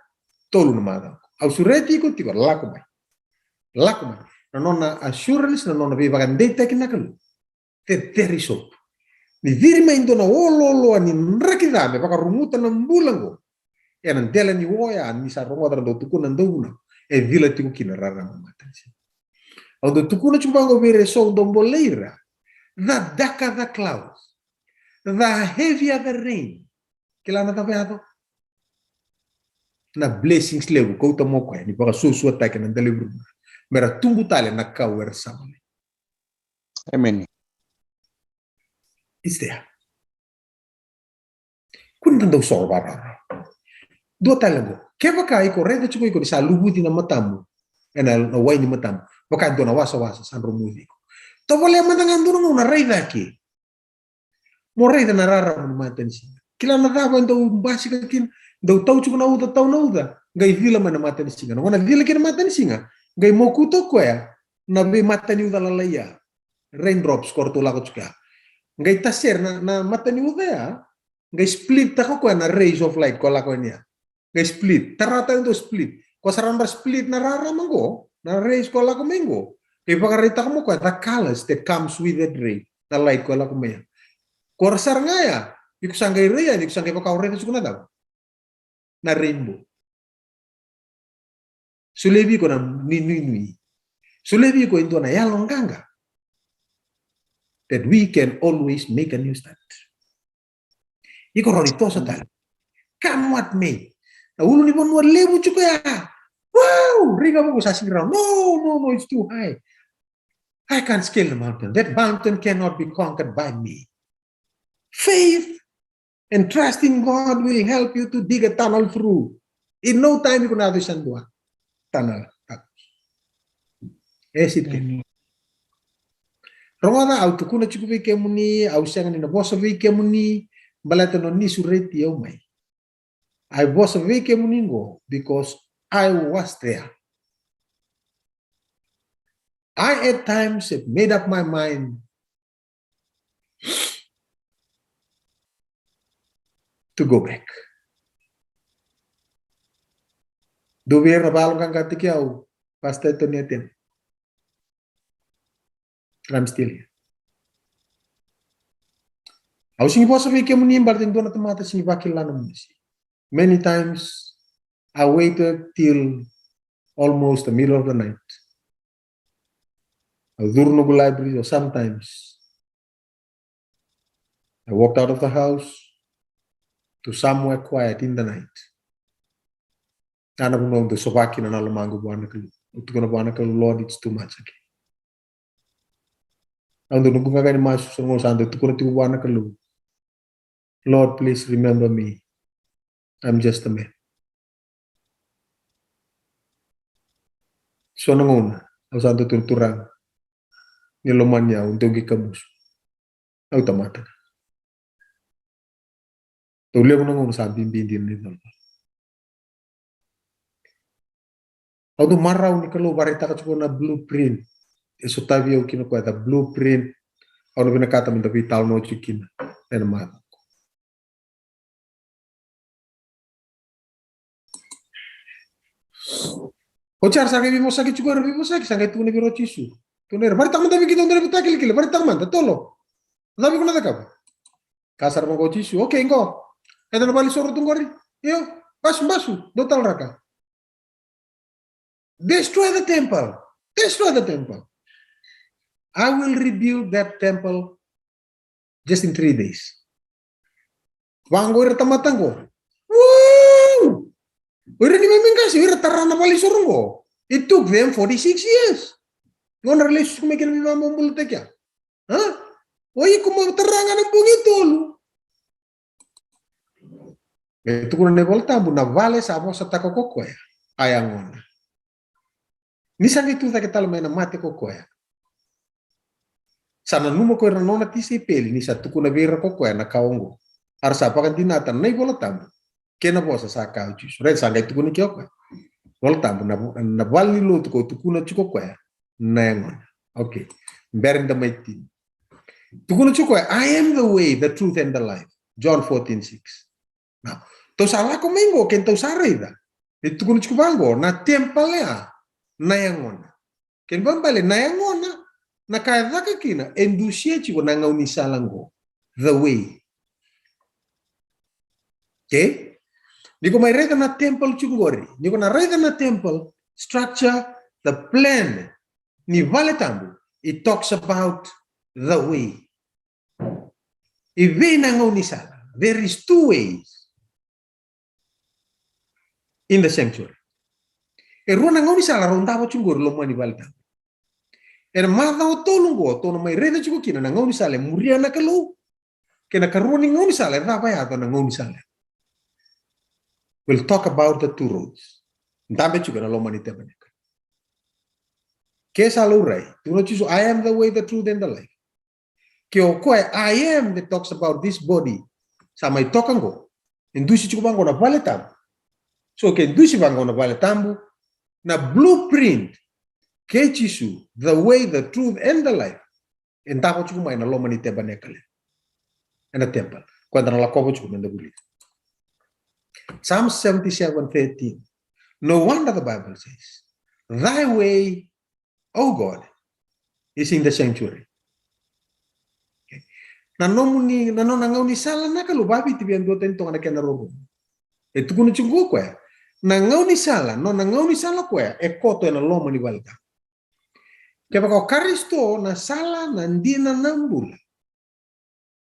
tolu na macawa. Au sureti iko tiko, lako mai. Lako mai. Na nona assurance, na nona veivakadeitaki na Kalou. That there is hope. Ni ciri mai e dua na olooloa ni draki ca me vakaruguta na bula qo. Ena dela ni oya ni sa rogoca na dau tukuna na dauvunau, e cila tiko kina rarama ni matanitu. Au dau tukuna tiko vaqo vei ira eso dau bolei ira, the darker the clouds, the heavier the rain. Kila na cava yaco? Na blessings levu kauta mai o koya ni vakasuasuataki na dela i vuravura, me ra tubu tale na kau era sa volai. Amen. It's there. Kua ni da dau soro vakarau. Dua tale qo. Kevaka iko raica tiko iko ni sa luvuci na matamu ena, na wai ni matamu, vaka e dua na wasawasa sa dromuci iko, tovolea mada ga dua na gauna rai cake. Mo raica na rarama ni matanisiga. Kila na cava e dau basika kina, dau tau tiko na uca, tau na uca, qai cila mai na matanisiga. Na gauna cila kina na matanisiga, qai mokuta o koya na veimataniuca lalai ya. Raindrops ko ratou lako tiko ya. Qai tasere na, na mataniuca ya, qai split taka o koya na rays of light ko lako yani ya. Qai split, tara tale e dua split. Ko sa rawa ni ra split na rarama qo, na rays ko lako mai qo. Qai vakaraitaka mai o koya the colors that comes with that ray, na light ko lako mai ya. Ko ra sara ga ya, iko sa qai rai yani, iko sa qai vaka o raica tiko na cava? Na rainbow. Solia vei iko na nuinui. Solia vei iko e dua na yaloqaqa that we can always make a new start. Iko rawa ni toso tale. Come what may. Na ulunivanua levu tiko ya. Wow, riga vuku sa sigi rawa. No, no, no, it's too high. I can't scale the mountain. That mountain cannot be conquered by me. Faith and trusting God will help you to dig a tunnel through. In no time, iko na yaco i sa dua tunnel. As it can. Rogoca, au tukuna tiko vei kemuni, au sega ni na vosa vei kemuni baleta na noni sureti au mai. I vosa vei kemuni qo because I was there. I at times have made up my mind to go back. Dua vei ira na valoqaqataki au, Pastor Tony Atem. I'm still here. Au sigi vosa vei kemuni baleta e dua na tamata sigi vakila na mosi. Many times I waited till almost the middle of the night. Au curu noqu library, or sometimes I walked out of the house to somewhere quiet in the night. Na vanua au dau sova kina na lomaqu vua na Kalou. Au tukuna vua na Kalou, Lord, it's too much again. Au dau noqu qaqa ni masu, so gauna sa dau tukuna tiko vua na Kalou, Lord, please remember me. I'm just a man. So na gauna au sa dau tukuna, Turaga, ni lomani au, dou qai kamusu. Au tamata. Dau levu na gauna sa bibi dina ni cala. Au dau marau ni Kalou vakaraitaka tiko na blueprint. E sotavi au kina koya, the blueprint. Au na vinakata me da veitalanoa tiko kina ena macawa. Oti era sa qai veivosaki tiko, era veivosaki, sa qai tukuna vei ira o Jisu. Tukuna vei ira, vakaraitaka mada vei keitou dua na veitakilakila, vakaraitaka mada, tolo. Na cava iko na cakava? Kaya sara vaqo o Jisu, okay, qo. Eda na valenisoro tu qori. Io, basu, basu, dou talaraka. Destroy the temple. Destroy the temple. I will rebuild that temple just in three days. Vaqo ira tamata qo. Wow! O ira ni mai qase, o ira tara na valenisoro qo. It took them forty-six years. Qo na lesu mai kina veivakabobulataki. Ha? O iko mo tara ga na bogi e tolu. E tukuna na iVola Tabu, na vale sa vosataka ko koya, a yagona. Ni sa qai tu cake tale mai na mate ko koya, sa nanuma ko ira na nona tisaipeli ni sa tukuna vei ira ko koya na ka oqo. A ra sa vakadinata na iVola Tabu kei na vosa sa kaya o Jisu. Raica, sa qai tukuna ke o koya. Vola Tabu, na, na vale ni lotu ko tukuna tiko o koya na yagona. Okay. Bera ni da mai tini. Tukuna tiko o koya, I am the way, the truth and the life. John fourteen six. Now, tou sa lako mai qo, ke tou sa raica. E tukuna tiko vaqo, na temple ya na yagona. Kena ibalebale na yagona, na ka e caka kina, e dusia tiko na gaunisala qo. The way. Okay? Ni ko mai raica na temple tiko qori. Ni ko na raica na temple structure, the plan ni vale tabu, it talks about the way. E vei na gaunisala? There is two ways in the sanctuary. E rua na gaunisala rau davo tiko qori loma ni vale tabu. Ena macawa tolu qo tou na mai raica tiko kina na gaunisala e muria na Kalou, kei na karua ni gaunisala e cava yaco na gaunisala. We'll talk about the two roads. Dabe tiko ena loma ni tabernacle. Ke sa laurai, tukuna o Jisu, I am the way, the truth and the life. Ke o koya, I am, that talks about this body. Sa mai toka qo. E dusi tiko vaqo na vale tabu. So ke dusi vaqo na vale tabu, na blueprint kei Jisu, the way, the truth and the life, e davo tiko mai na loma ni tabernacle. Ena temple. Koya eda na lakova tiko me da vulica. Psalm seventy-seven thirteen. No wonder the Bible says, thy way, O God, is in the sanctuary. Okay. Na nomuni, na nona gaunisala na Kalou, vaviti vei e dua tani toka na kena rorogo. E tukuna tiko o koya, Na gaunisala, nona gaunisala o koya e koto ena loma ni vale tabu. Kevaka o Karisito na sala, na dina, na bula,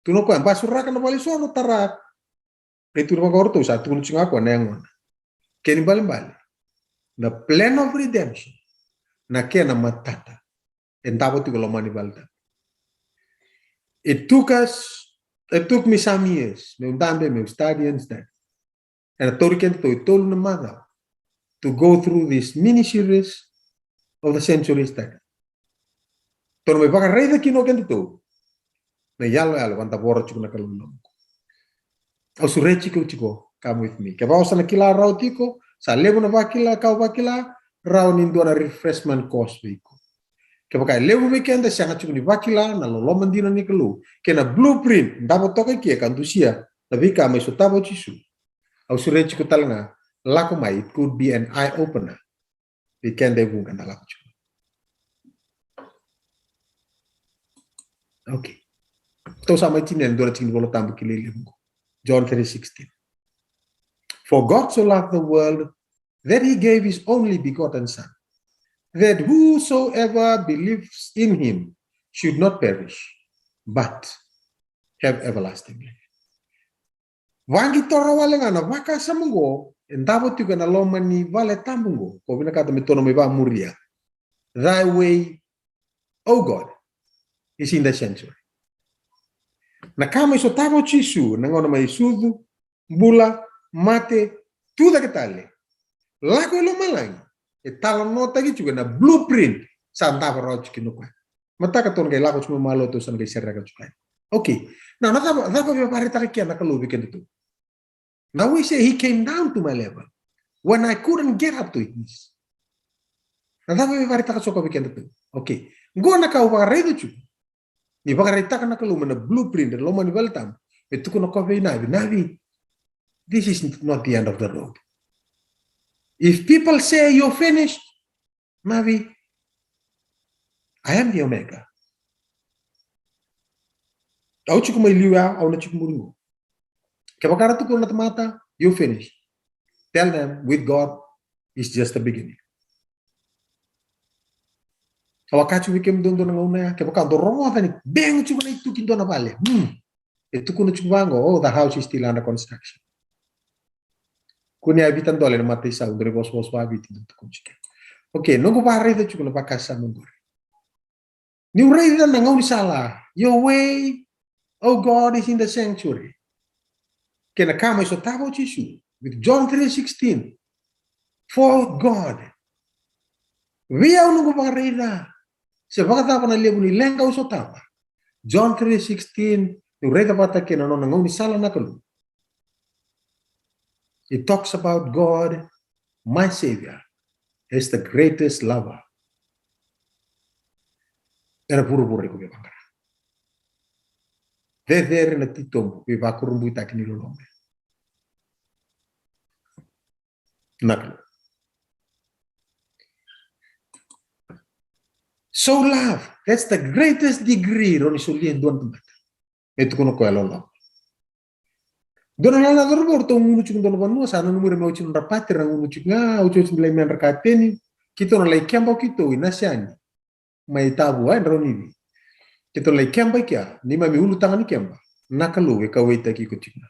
tukuna o koya, basuraka na vale eso, tara. Qai tukuna vaqo o ratou, sa tukuna tiko ga o koya na yagona. Kena ibalebale, na plan of redemption, na kena matata, e davo tiko e loma ni vale tabu. It took us, it took me some years, meu dabe, meu study and study. Ena tauri kedatou e tolu na macawa to go through this mini series of the sanctuary study. Tou na mai vakaraica kina o kedatou na iyaloyalo vakadavora tiko na Kalou na loma qo. Au sureti iko tiko, come with me. Kevaka o sa na kila rawa tiko, sa levu na vakila, ka o vakila, rawa ni dua na refreshment course vei iko. Kevaka e levu vei keda e sega tiko ni vakila na loloma dina ni Kalou kei na blueprint, davo toka i ke ka dusia na veika mai sotava o Jisu. Au sureti iko tale ga, lako mai, it could be an eye opener vei keda e vuqa da lako tiko. Okay. Tou sa mai tinia e dua na tiki ni Vola Tabu kilai levu qo. John three sixteen. For God so loved the world that he gave his only begotten Son, that whosoever believes in him should not perish, but have everlasting life. Vaqitora wale ga na vakasama qo e davo tiko ena loma ni vale tabu qo, ko vinakata me tou na mai vakamuria. Thy way, O God, is in the sanctuary. Na ka mai sotava o Jisu na gauna mai sucu, bula, mate, tucake tale, lako i lomalagi, e talanoataki tiko ena blueprint sa davo rawa tiko kina o koya. Mataka tou na qai lako tiko mai malo, tou sa na qai sereka tiko yani. Okay. Na, na cava, cava e vakaraitaka kina na Kalou vei kedatou? Now we say he came down to my level when I couldn't get up to his. Na cava e vakaraitaka tiko vei kedatou? Okay. Qo na ka au vakaraica tiko. Ni vakaraitaka na Kalou mai na blueprint e loma ni vale tabu. Me tukuna o koya vei Navi, Navi, this is not the end of the road. If people say you're finished, Navi, I am the Omega. Au tiko mai liu ya, au na tiko muri qo. Kevaka ra tukuna na tamata, you finish. Tell them, with God, it's just the beginning. Au a kaya tiko vei kemudou dua na gauna ya, kevaka dou rogoca ni beng tiko na ituki dua na vale. Hmm. E tukuna tiko vaqo, oh, the house is still under construction. Kua ni a vita dole na mataisau, dua na ivosavosa vaviti dou tukuna tiko. Okay, noqu vakaraica tiko na vakasama qori. Niu raica na gaunisala, your way, O God, is in the sanctuary. Kei na ka mai sotava o Jisu with John three sixteen. For God. Vei au noqu vakaraica se vakacava na levu ni leqa au sotava. John three sixteen, niu raica vata kei na nona gaunisala na Kalou. It talks about God, my Savior, as the greatest lover ena vuravura iko via vaqara. Cecere na titobu veivakurabuitaki ni loloma. Na Kalou. So love, that's the greatest degree rawa ni solia e dua na tamata. E tukuna o koya loloma. Dua na lala na cauravou, ratou gunu tiko dua na vanua, sa nanumi ira me oti nodra pati, ra gunu tiko ga, otioti ni lai medra kateni, keitou na lai keba o keitou i Naseni, mai Tavua, e Draunivi. Keitou na lai keba i kea, neimami ulutaga ni keba, na Kalou e kauwaitaki iko tiko ga.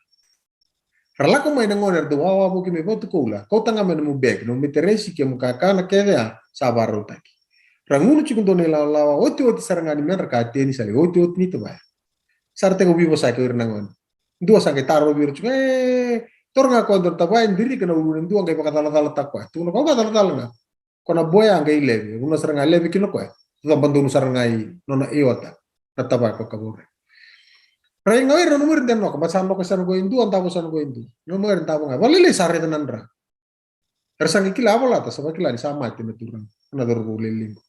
Ra lako mai na gone, ra dau wawa vou ki mai Vatukoula, kauta ga mai na nomu beki, nomu meteresi, kemu kakana kece ya, sa vakarautaki. Ra gunu tiko dua na ilawalawa, otioti sara ga ni medra kateni, sa lai otioti ni tavaya. Sa ra tekivu veivosaki o ira na gone. Dua sa qai tarovi ira tiko, e, toro ga koya dua na tavaya, dirika na uluna, dua qai vakacalacalataka koya. Tukuna o koya, vakacalacala ga. Ko na boya qai leve, vuna sara ga leve kina o koya. Coba donu sara ga i nona iota na tavaya ko kavore. Rai ga o ira nanumi ira de noka, ba sa noka sara ga e dua, davo sara ga e dua. Nanumi ira davo ga. Vakalailai sa raica na dra. Era sa qai kila, a volata, sa vakila ni sa mate na turaga, na cauravou lailai qo.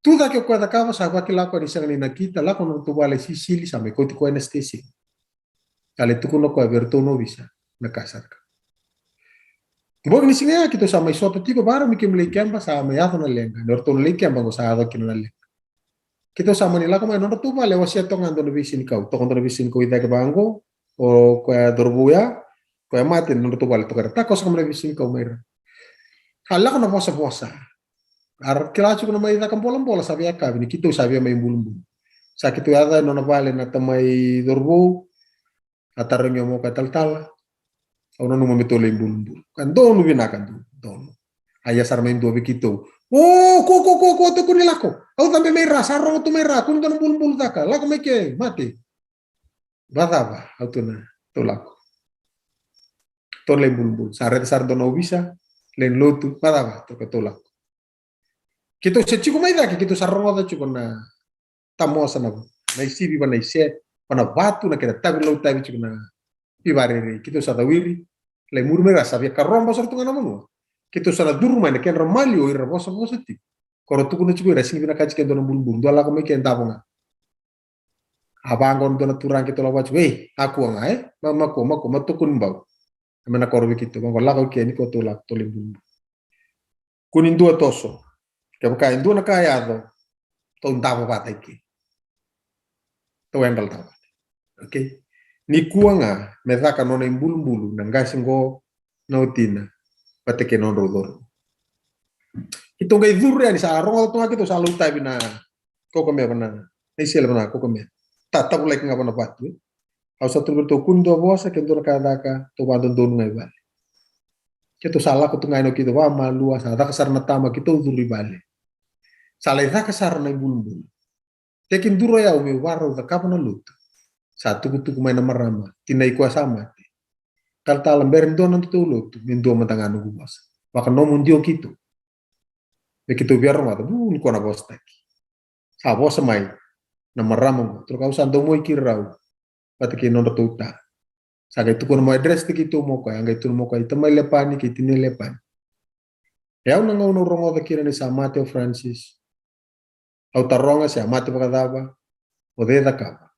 Tu cake o koya cakava, sa vakila o koya ni sega ni nakita, lako na nodratou vale sisili, sa mai kauti koya na siteseni. Sa lai tukuna o koya vei iratou na ovisa na ka sa caka. Bogi ni siga ya keitou sa mai sota tiko, vakarau me keimami lai keba, sa mai yaco na leqa. Ni o ratou na lai keba qo sa yaco kina na leqa. Keitou sa mani lako mai na nodratou vale, wasea toka ga dua na veisenikau, toka dua na veisenikau i cake vaqo, o koya cauravou ya, Koya mate, nodratou vale toka ira. Takoso ka mai na veisiga kau mai ira. Ka lako na vosavosa. A ra kila tiko na mai caka bolabola sa via yakavi ni keitou sa via mai bulubulu. Sa keitou yaco e nona vale na tamai cauravou. A tarogi au mai o koya, talatala, au nanuma me tou lai bulubulu. Ka donu vinaka, donu, donu. A ia sara mai dua vei keitou. O, ko, ko, ko, ko, tou kua ni lako. Au cabe mai ra, sa rogo tu mai ra, kua ni dua na bulubulu caka. Lako mai ke, mate. Vacava, au tukuna, tou lako. Tou lai bulubulu. Sa reta sara dua na ovisa, lai lotu, vacava, tou ka tou lako. Keitou se tiko mai cake, keitou sa rogoca tiko na tamosa na, na isivi va na ise, va na vatu na kena tavi lau tavi tiko na ivarerei. Keitou sa cawiri, lai muri mai ra sa via karoba sara tu ga na vanua. Keitou sa na curu mai na kedra maliwa ira vosavosa tiko. Ko ra tukuna tiko ira, sigi vinakati ke dua na bulubulu, dua lako mai ke davo ga. A vaqo dua na turaga keitou lako vata tiko, ei, a kua ga, e? Ma, ma kua, ma kua, ma tokoni bau. A me na koro vei keitou, vaqo lako i ke, ni ko tou lako, tou lai bulubulu. Kua ni dua toso. Kevaka e dua na ka e yaco, tou davo vata i ke. Tou eqal davo vata. Okay? Ni kua ga, me caka nona ibulubulu, na qase qo, na watina, vata kei nodrau coro. Keitou qai curu yani sa rogoca tu ga keitou sa lautavi na kaukamea va na, na isele va na kaukamea. Ta, tavulaki ga va na vatu, e. Au sa tukuna vei ratou kua ni dua vosa, ke dua na ka e caka, tou vadodonu ga i vale. Keitou sa lako tu ga yani o keitou vamalua, sa caka sara na tama keitou curu i vale. Sa lai caka sara na ibulubulu. Tekiduru o yau meu varau cakava na lotu. Sa tukutuku mai na marama, tinai koya sa mate. Talatala, bera ni dua na nodatou lotu, me dua mada ga noqu vosa. Vakanomodi o keitou. Me keitou via rogoca, vu, ni koya na vosataki. Sa vosa mai na marama qo, turaga, au sa domoi keirau vata kei nodratou ta. Sa qai tukuna mai, address-taki keitou mai o koya, a qai tukuna mai o koya, i tamai Lepani kei tinai Lepani. E au na gauna au rogoca kina ni sa mate o Francis. Au taroga se a mate vakacava, o cei e cakava.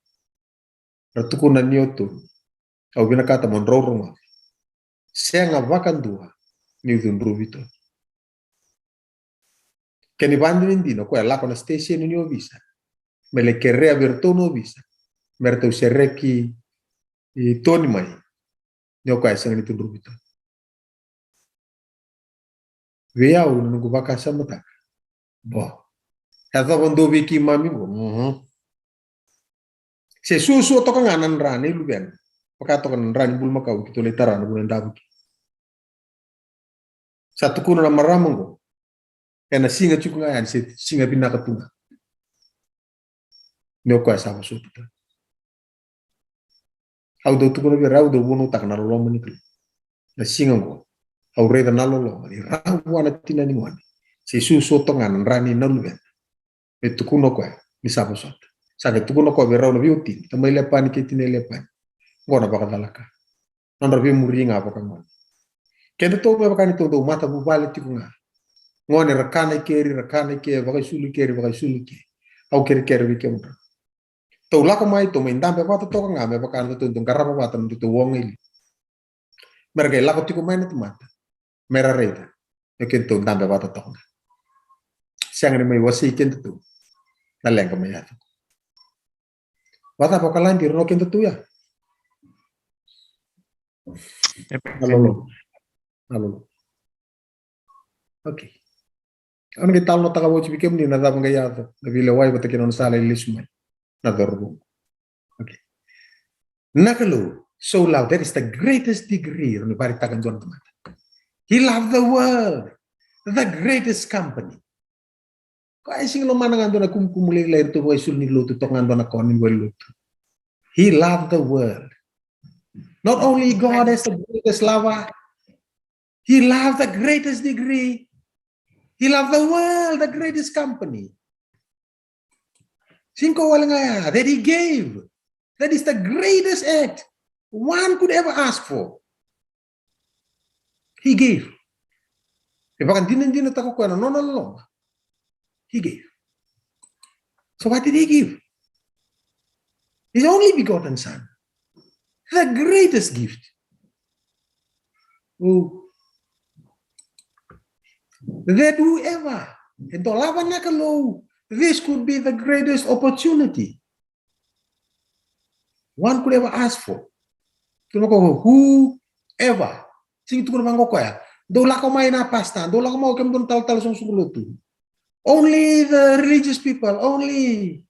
Ra tukuna ni o Toni. Au vinakata mo drau rogoca. Sega vakadua niu cudruvi Toni. Kena ivakadinadina o koya lako na station ni ovisa me lai kerea vei iratou na ovisa me ratou sereki i Toni mai, ni o koya e sega ni cudruvi Toni. Vei au na noqu vakasamataka, bo, yacova dua vei keimami qo. Mhm. Se suasua toka ga na dra ni luvena, vaka toka na dra ni bulumakau keitou lai tara na vuna e davo kina. Sa tukuna na marama qo, ena siga tiko ga yani se siga vinaka tu ga. Ni o koya sa vosota. Au dau tukuna vei ira, au dau vunautaka na loloma ni Kalou. Na siga qo, au raica na loloma ni rau vua na tina ni gone. Se suasua toka ga na dra ni na luvena. Me tukuna o koya ni sa vosota. Sa qai tukuna o koya vei rau na veiwatini, tamai Lepani kei tinai Lepani. Qo na vakacalaka. Nodra veimuri ga vakagone. Kedatou me vaka ni tou dau matavuvale tiko ga. Gone ra kana i keri, ra kana i ke, vakaisulu i keri, vakaisulu i ke. Au kerekere vei kemudrau. Tou lako mai, tou mai dabe vata toka ga me vaka na tou dau qarava vata na tou oga i liu. Me ra qai lako tiko mai na tamata me ra raica. E kedatou dabe vata toka ga. Sega ni mai wasei kedatou na leqa mai yaco. Vacava o Kaladi, ira no kedatou ya? Alolo. Alolo. Okay. Au na qai talanoataka vou tiko vei kemuni na cava qai yaco na veilewai vata kei na nona sa lai lesu mai na cauravou. Okay. Na Kalou so loved, that is the greatest degree. Rawa ni vakaraitaka e dua na tamata. He loved the world, the greatest company. Koya e sega ni lomana ga dua na kumukumu lailai, ratou vakaisulu ni lotu toka ga dua na kona ni vale ni lotu. He loved the world. Not only God as the greatest lover, he loved the greatest degree. He loved the world, the greatest company. Sega ni ko wale ga ya, that he gave. That is the greatest act one could ever ask for. He gave. E vakadinadinataka o koya na nona loloma. He gave. So what did he give? His only begotten son. The greatest gift. Who, that whoever, e dolava na Kalou, this could be the greatest opportunity one could ever ask for. Tukuna o koya, who Whoever. Sega ni tukuna vaqo o koya, dou lako mai na pasta, dou lako mai o kemudou na talatala soqosoqo lotu. Only the religious people, only,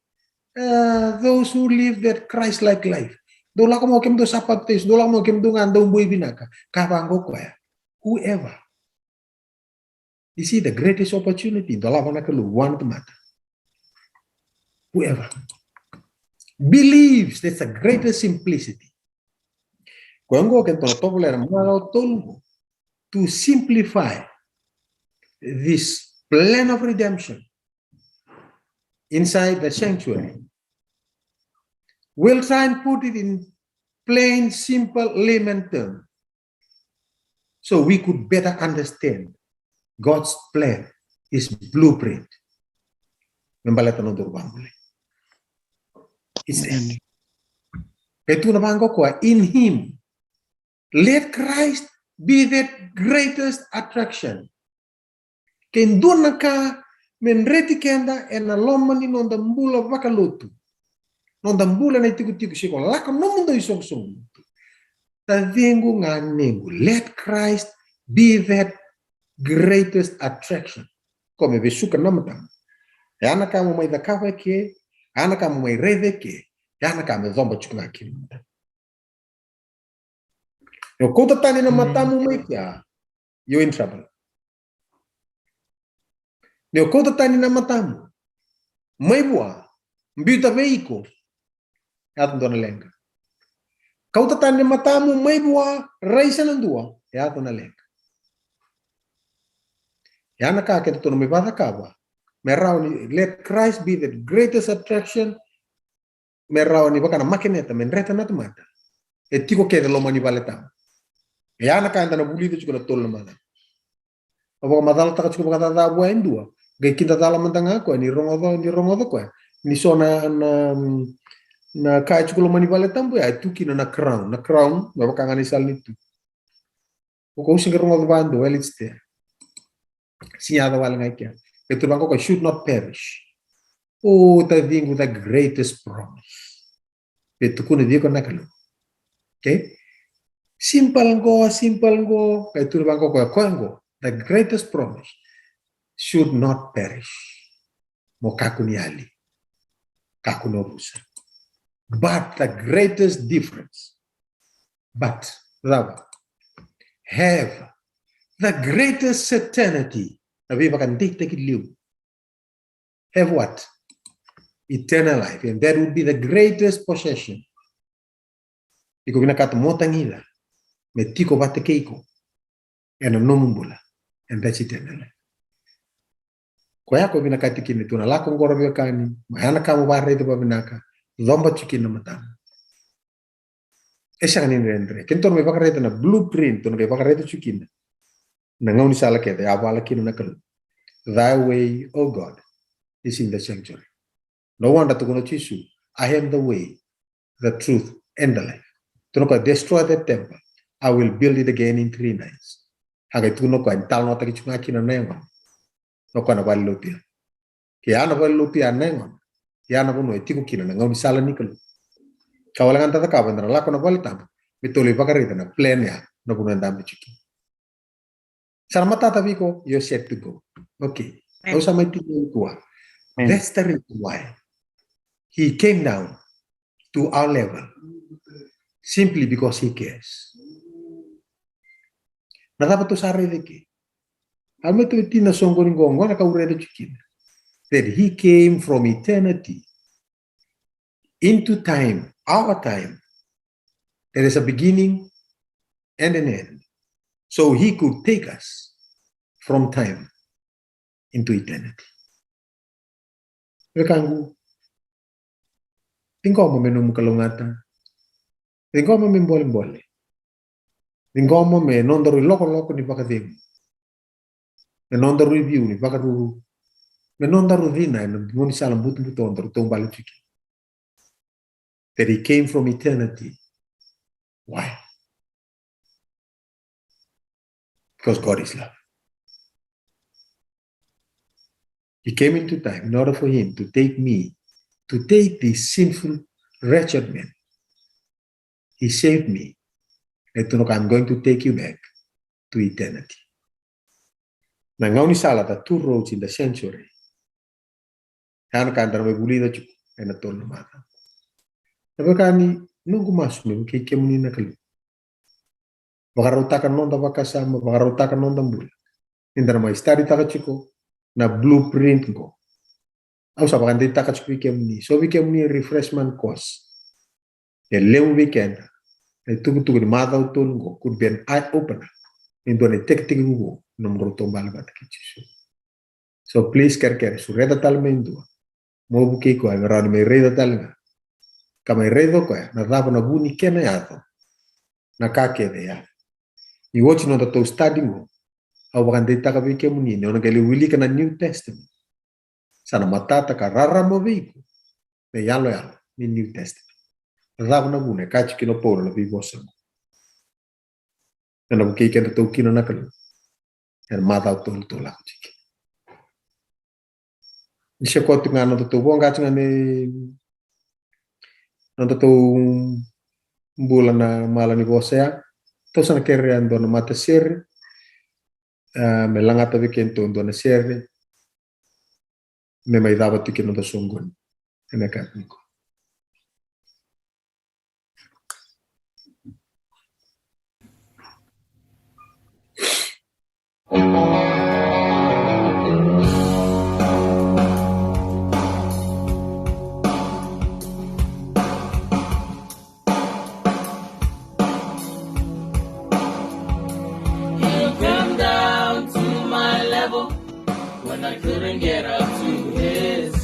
uh, those who live that Christ-like life. Dou lako mai o kemudou sa papitaiso, dou lako mai o kemudou ga dau boi vinaka. Ka vaqo o koya, whoever. You see, the greatest opportunity, dolava na Kalou vua na tamata. Whoever believes, that's the greatest simplicity. Koya qo keitou na tovolea na marau tolu qo, to simplify this plan of redemption inside the sanctuary. We'll try and put it in plain, simple layman term, so we could better understand God's plan, his blueprint. Me baleta na nodaru vakabulai. It's there. Amen. Keitou na vaqo o koya, in him, let Christ be that greatest attraction. Ke dua na ka me dreti keda ena loma ni noda bula vakalotu, noda bula ena itikotiko, se ko lako nomudou isoqosoqo lotu. Taciqu, ganequ, let Christ be that greatest attraction. Ko me vesuka na matamu. Ya na ka mo mai cakava eke, ya na ka mo mai raica eke, ya na ka me coba tiko ga kina matamu. Ni o kauta tani na matamu mai kea, you're in trouble. Ni o kauta tani na matamu mai vua, biuta vei iko, yaco dua na leqa. Kauta tani na matamu mai vua, raisa na dua, yaco na leqa. Ya na ka keitou na mai vakacakava. Me rawa ni let Christ be the greatest attraction. Me rawa ni vaka na makeneta me dreta na tamata. E tiko kece loma ni vale tabu. E ya na ka eda na vulica tiko na tolu na macawa. Au vakamacalataka tiko vakacaca vua e dua. Qai kidacala mada ga koya ni rogoca, ni rogoca koya. Ni so na, na, na ka e tiko loma ni vale tabu ya, e tu kina na crown. Na crown, me vaka ga na isala ni tu. O koya sega ni rogoca vakadua, well, it's there. Sega ni yaco wale ga i kea. E tukuna vaqo o koya, should not perish. O taciqu, the greatest promise. E tukuna vei iko na Kalou. Okay? Simple qo, simple qo. E tukuna vaqo o koya, koya qo, the greatest promise, should not perish. Mo kakua ni yali. Kakua ni rusa. But the greatest difference. But, cava? Have the greatest certainty. Na veivakadeitaki liu. Have what? Eternal life. And that would be the greatest possession. Iko vinakata mo tagica me tiko vata kei iko ena nomu bula. And that's eternal life. Koya ko vinakati kina tu na lako qo, ra veiwekani, mai ya na ka mo vakaraica vavinaka, coba tiko kina na matamu. E sega ni dredre. Keitou na mai vakaraica na blueprint, tou na qai vakaraica tiko kina na gaunisala kece a vala kina na Kalou. Thy way, O God, is in the sanctuary. No wonder tukuna o Jisu, I am the way, the truth, and the life. Tukuna o koya, destroy that temple. I will build it again in three nights. A qai tukuna o koya, ni talanoataki tiko ga kina na yagona. O koya na valelotu ya. Ke ya na valelotu ya na yagona, ya na vanua e tiko kina na gaunisala ni Kalou. Ka wale ga da cakava, eda na lako na vale tabu, me tou lai vakaraica na plan ya, na vanua eda dabe tiko kina. Sa na matata vei iko, you're set to go. Okay. Amen. Au sa mai tiko nikua. Amen. That's the reason why he came down to our level, simply because he cares. Na cava tou sa raica eke? Au mai tou tina soqoni qo, qo na ka au raica tiko kina. That he came from eternity into time, our time. There is a beginning and an end. So he could take us from time into eternity. Wekaqu, ciqoma me nomu kalougata. Ciqoma me bolebole. Ciqoma me nodaru ilokoloko ni vakacegu. Me nodaru iviu ni vakaruru. Me nodaru cina ena gaunisala butobuto daru taubale tiko kina. That he came from eternity. Why? Because God is love. He came into time in order for him to take me, to take this sinful, wretched man. He saved me. E tukuna o koya, I'm going to take you back to eternity. Na gaunisala, the two roads in the sanctuary. Ya na ka eda na mai vulica tiko ena tolu na macawa. Na veiwekani, noqu masu me vukei kemuni na Kalou. Vakarautaka na noda vakasama, vakarautaka na noda bula. Ni da na mai study taka tiko na blueprint qo. Au sa vakadeitaka tiko vei kemuni, so vei kemuni e refreshment course. E levu vei keda na itukutuku ni macawa tolu qo, could be an eye opener. Ni dua na itekitekivu vou ena nomudrau taubale vata kei Jisu. So please, kerekere, sureta tale mai e dua. Mo vukei koya me rawa ni mai raica tale ga. Ka mai raica o koya na cava na vu ni kena yaco na ka kece ya. Ni oti na nodatou study qo, au vakadeitaka vei kemuni ni o na qai lai wilika na New Testament, sa na matata ka rarama vei iko na iyaloyalo ni New Testament. Na cava na vuna e kaya tiko kina o Paula na veivosa qo? Ena vukei kedatou kina na Kalou ena macawa tolu tou lako tiko kina. Ni se koto ga na nodatou voqa tiko ga ni nodatou bula na mala ni vosa ya. Tou sa na kerea e dua na matasere, ah, me lagata vei kedatou e dua na sere me mai cava tiko kina noda soqoni ena yakavi nikua. He came down to my level when I couldn't get up to his.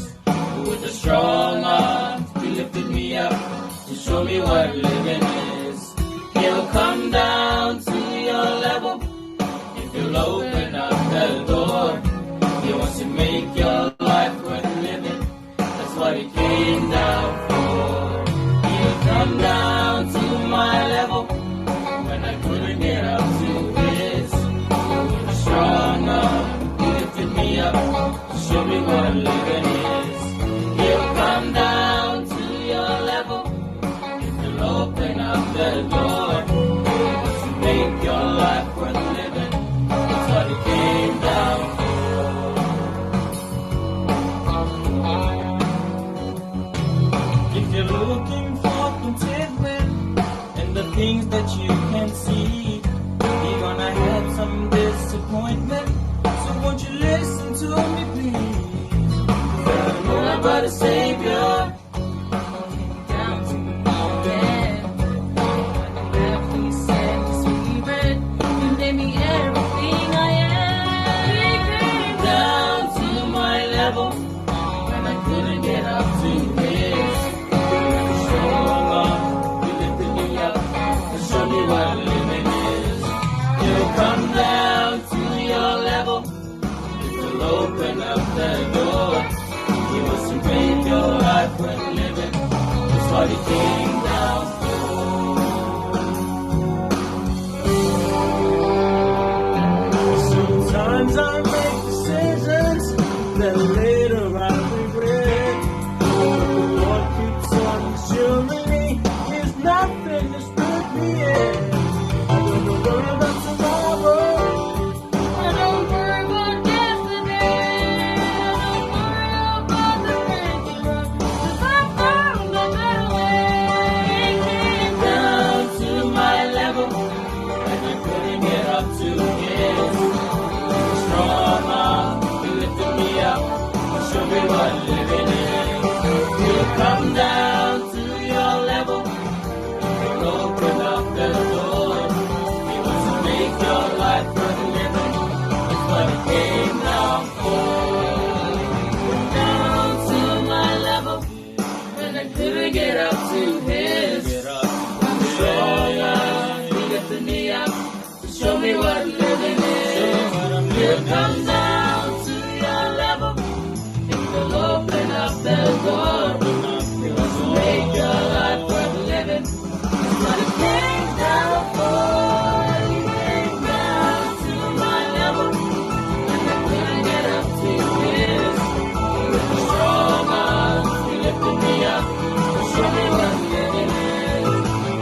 With a strong arm, he lifted me up to show me what living is. He'll come down to your level if you'll open up the door. He wants to make your life worth living. That's what he came down for. He'll come down to my level when I couldn't get up to his. With a strong arm, he lifted me up. Show me what living is. He'll come down to your level if you'll open up the door. He wants to make your life worth living. That's what he came down for. If you're looking for contentment, and the things that you can see, you're gonna have some disappointment. So won't you listen to me, please? Learn more about a Savior. Down to me again. What left me said to see red. You made me everything I am. He came down to my level. When I couldn't get up to his, he lifted me up and showed me what living is. He'll come down to your level if you'll open up the door. He wants to make your life worth living. That's what he came down for. Sometimes I make decisions that later I regret. But the Lord keeps on assuring me there's nothing to stop me yet. I don't worry about tomorrow. I don't worry about yesterday. I don't worry about the things that run, 'cause I found a better way. He came down to my level. And I couldn't get up to his. Strong arm, he lifted me up, showed me what living is. He'll come down to your level, he'll open up the door. He wants to make your life worth living. That's what he came down for. Down to my level. When I couldn't get up to his, strong arm, he lifted me up to show me what living is. He'll come down to your level. He will open up the door. He wants to make your life worth living. That's what he came down for. He came down to my level. And I couldn't get up to his. With a strong arm, he lifted me up. Show me what living is.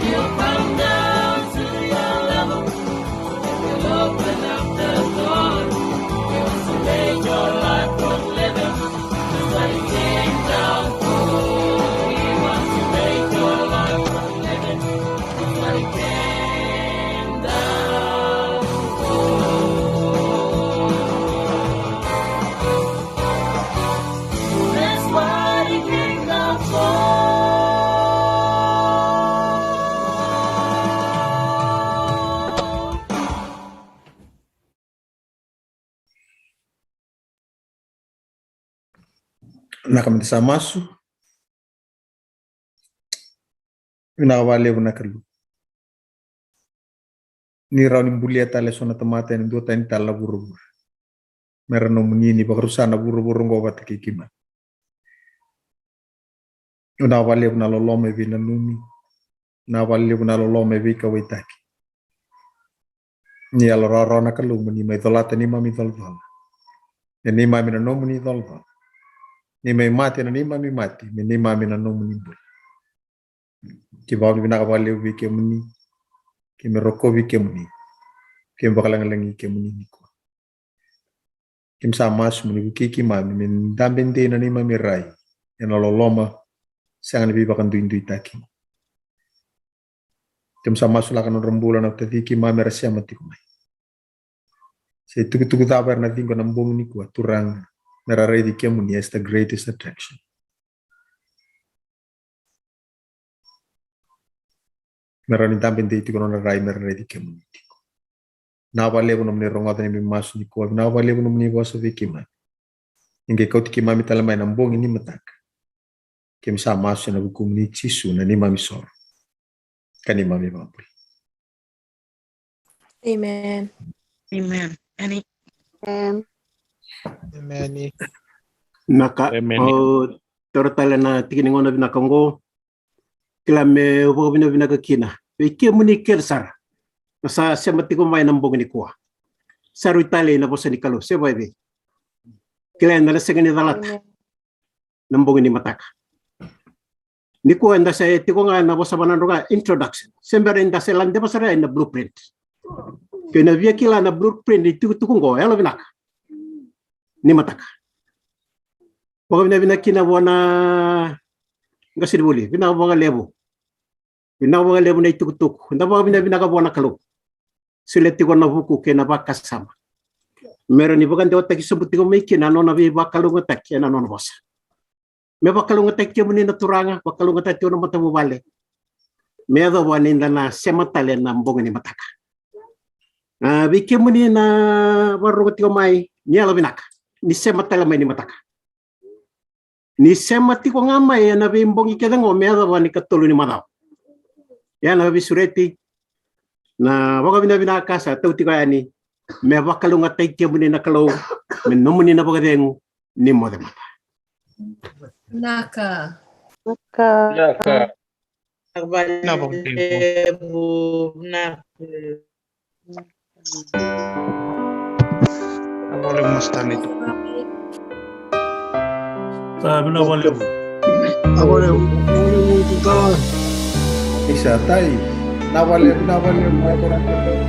He'll come down to your Vinaka, meda sa masu. Vinaka vakalevu na Kalou ni rawa ni bulia tale e so na tamata ena duatani tale na vuravura. Me ra nomuni ni vakarusa na vuravura oqo vata kei keimami. Vinaka vakalevu na loloma e veinanumi. Vinaka vakalevu na loloma e veikauwaitaki. Ni yalo rawarawa na Kalou mo ni mai colata neimami icolacola. Me neimami na nomuni icolacola. Ni mai mate na neimami mate, me neimami na nomuni bula. Keimami vakavinavinaka vakalevu vei kemuni. Keimami rokovi kemuni. Keimami vakalagilagi kemuni nikua. Keimami sa masu mo ni vukei keimami me dabe dei na neimami rai ena loloma sega ni veivakaduiduitaki. Keimami sa masulaka na nodra bula na taci keimami era sema tiko mai. Se itukutuku cava era na ciqo ena bogi nikua, Turaga, me ra raici kemuni as the greatest attraction. Me rawa ni dabe dei tiko na nodra rai me ra raici kemuni tiko. Vinaka vakalevu nomuni rogoca neimami masu nikua, vinaka vakalevu nomuni vosa vei keimami. Ni qai kauti keimami tale mai na bogi ni mataka. Keimami sa masu ena vukumuni Jisu na neimami isoro ka neimami ivakabula. Amen. Amen. Ani. Amen. Amen. Vinaka. Amen. Au taura tale na tiki ni gauna vinaka oqo. Kila meu vakavinavinaka kina vei kemuni kece sara na sa sema tiko mai na bogi nikua. Sa rui talei na vosa ni Kalou, se vakaevei? Kila eda na sega ni calata. Amen. Na bogi ni mataka nikua eda se tiko ga ena vosa vanadroga introduction. Se bera eda se lade vata sara ena blueprint. Kei na via kila na blueprint ni tukutuku oqo, yalo vinaka ni mataka. Vakavinavinaka kina vua na qasenivuli, vinaka vakalevu. Vinaka vakalevu na itukutuku. Da vakavinavinaka vua na Kalou. Solia tiko na vuku kei na vakasama me rawa ni vakadewataki sobu tiko mai kina na nona veivakalougatataki ena nona vosa. Me vakalougatataki kemuni na Turaga, vakalougatataki tiko na matavuvale. Me yacova ni da na sema tale na bogi ni mataka. A, vei kemuni na vakarorogo tiko mai, ni yalo vinaka ni sema tale mai ni mataka. Ni sema tiko ga mai ena veibogi kece oqo me yacova ni katolu ni macawa. Ia na veisureti, na vakavinavinaka sa tau tiko yani me vakalougatataki kemuni na Kalou, me nomuni na vakacegu, ni moce mada. Vinaka. Vinaka. Vinaka. Vinaka vakalevu. Vinaka. Vinaka vakalevu, Master Nito. Sa vinaka vakalevu. Vinaka vakalevu. Isa, tai. Vinaka vakalevu, vinaka vakalevu.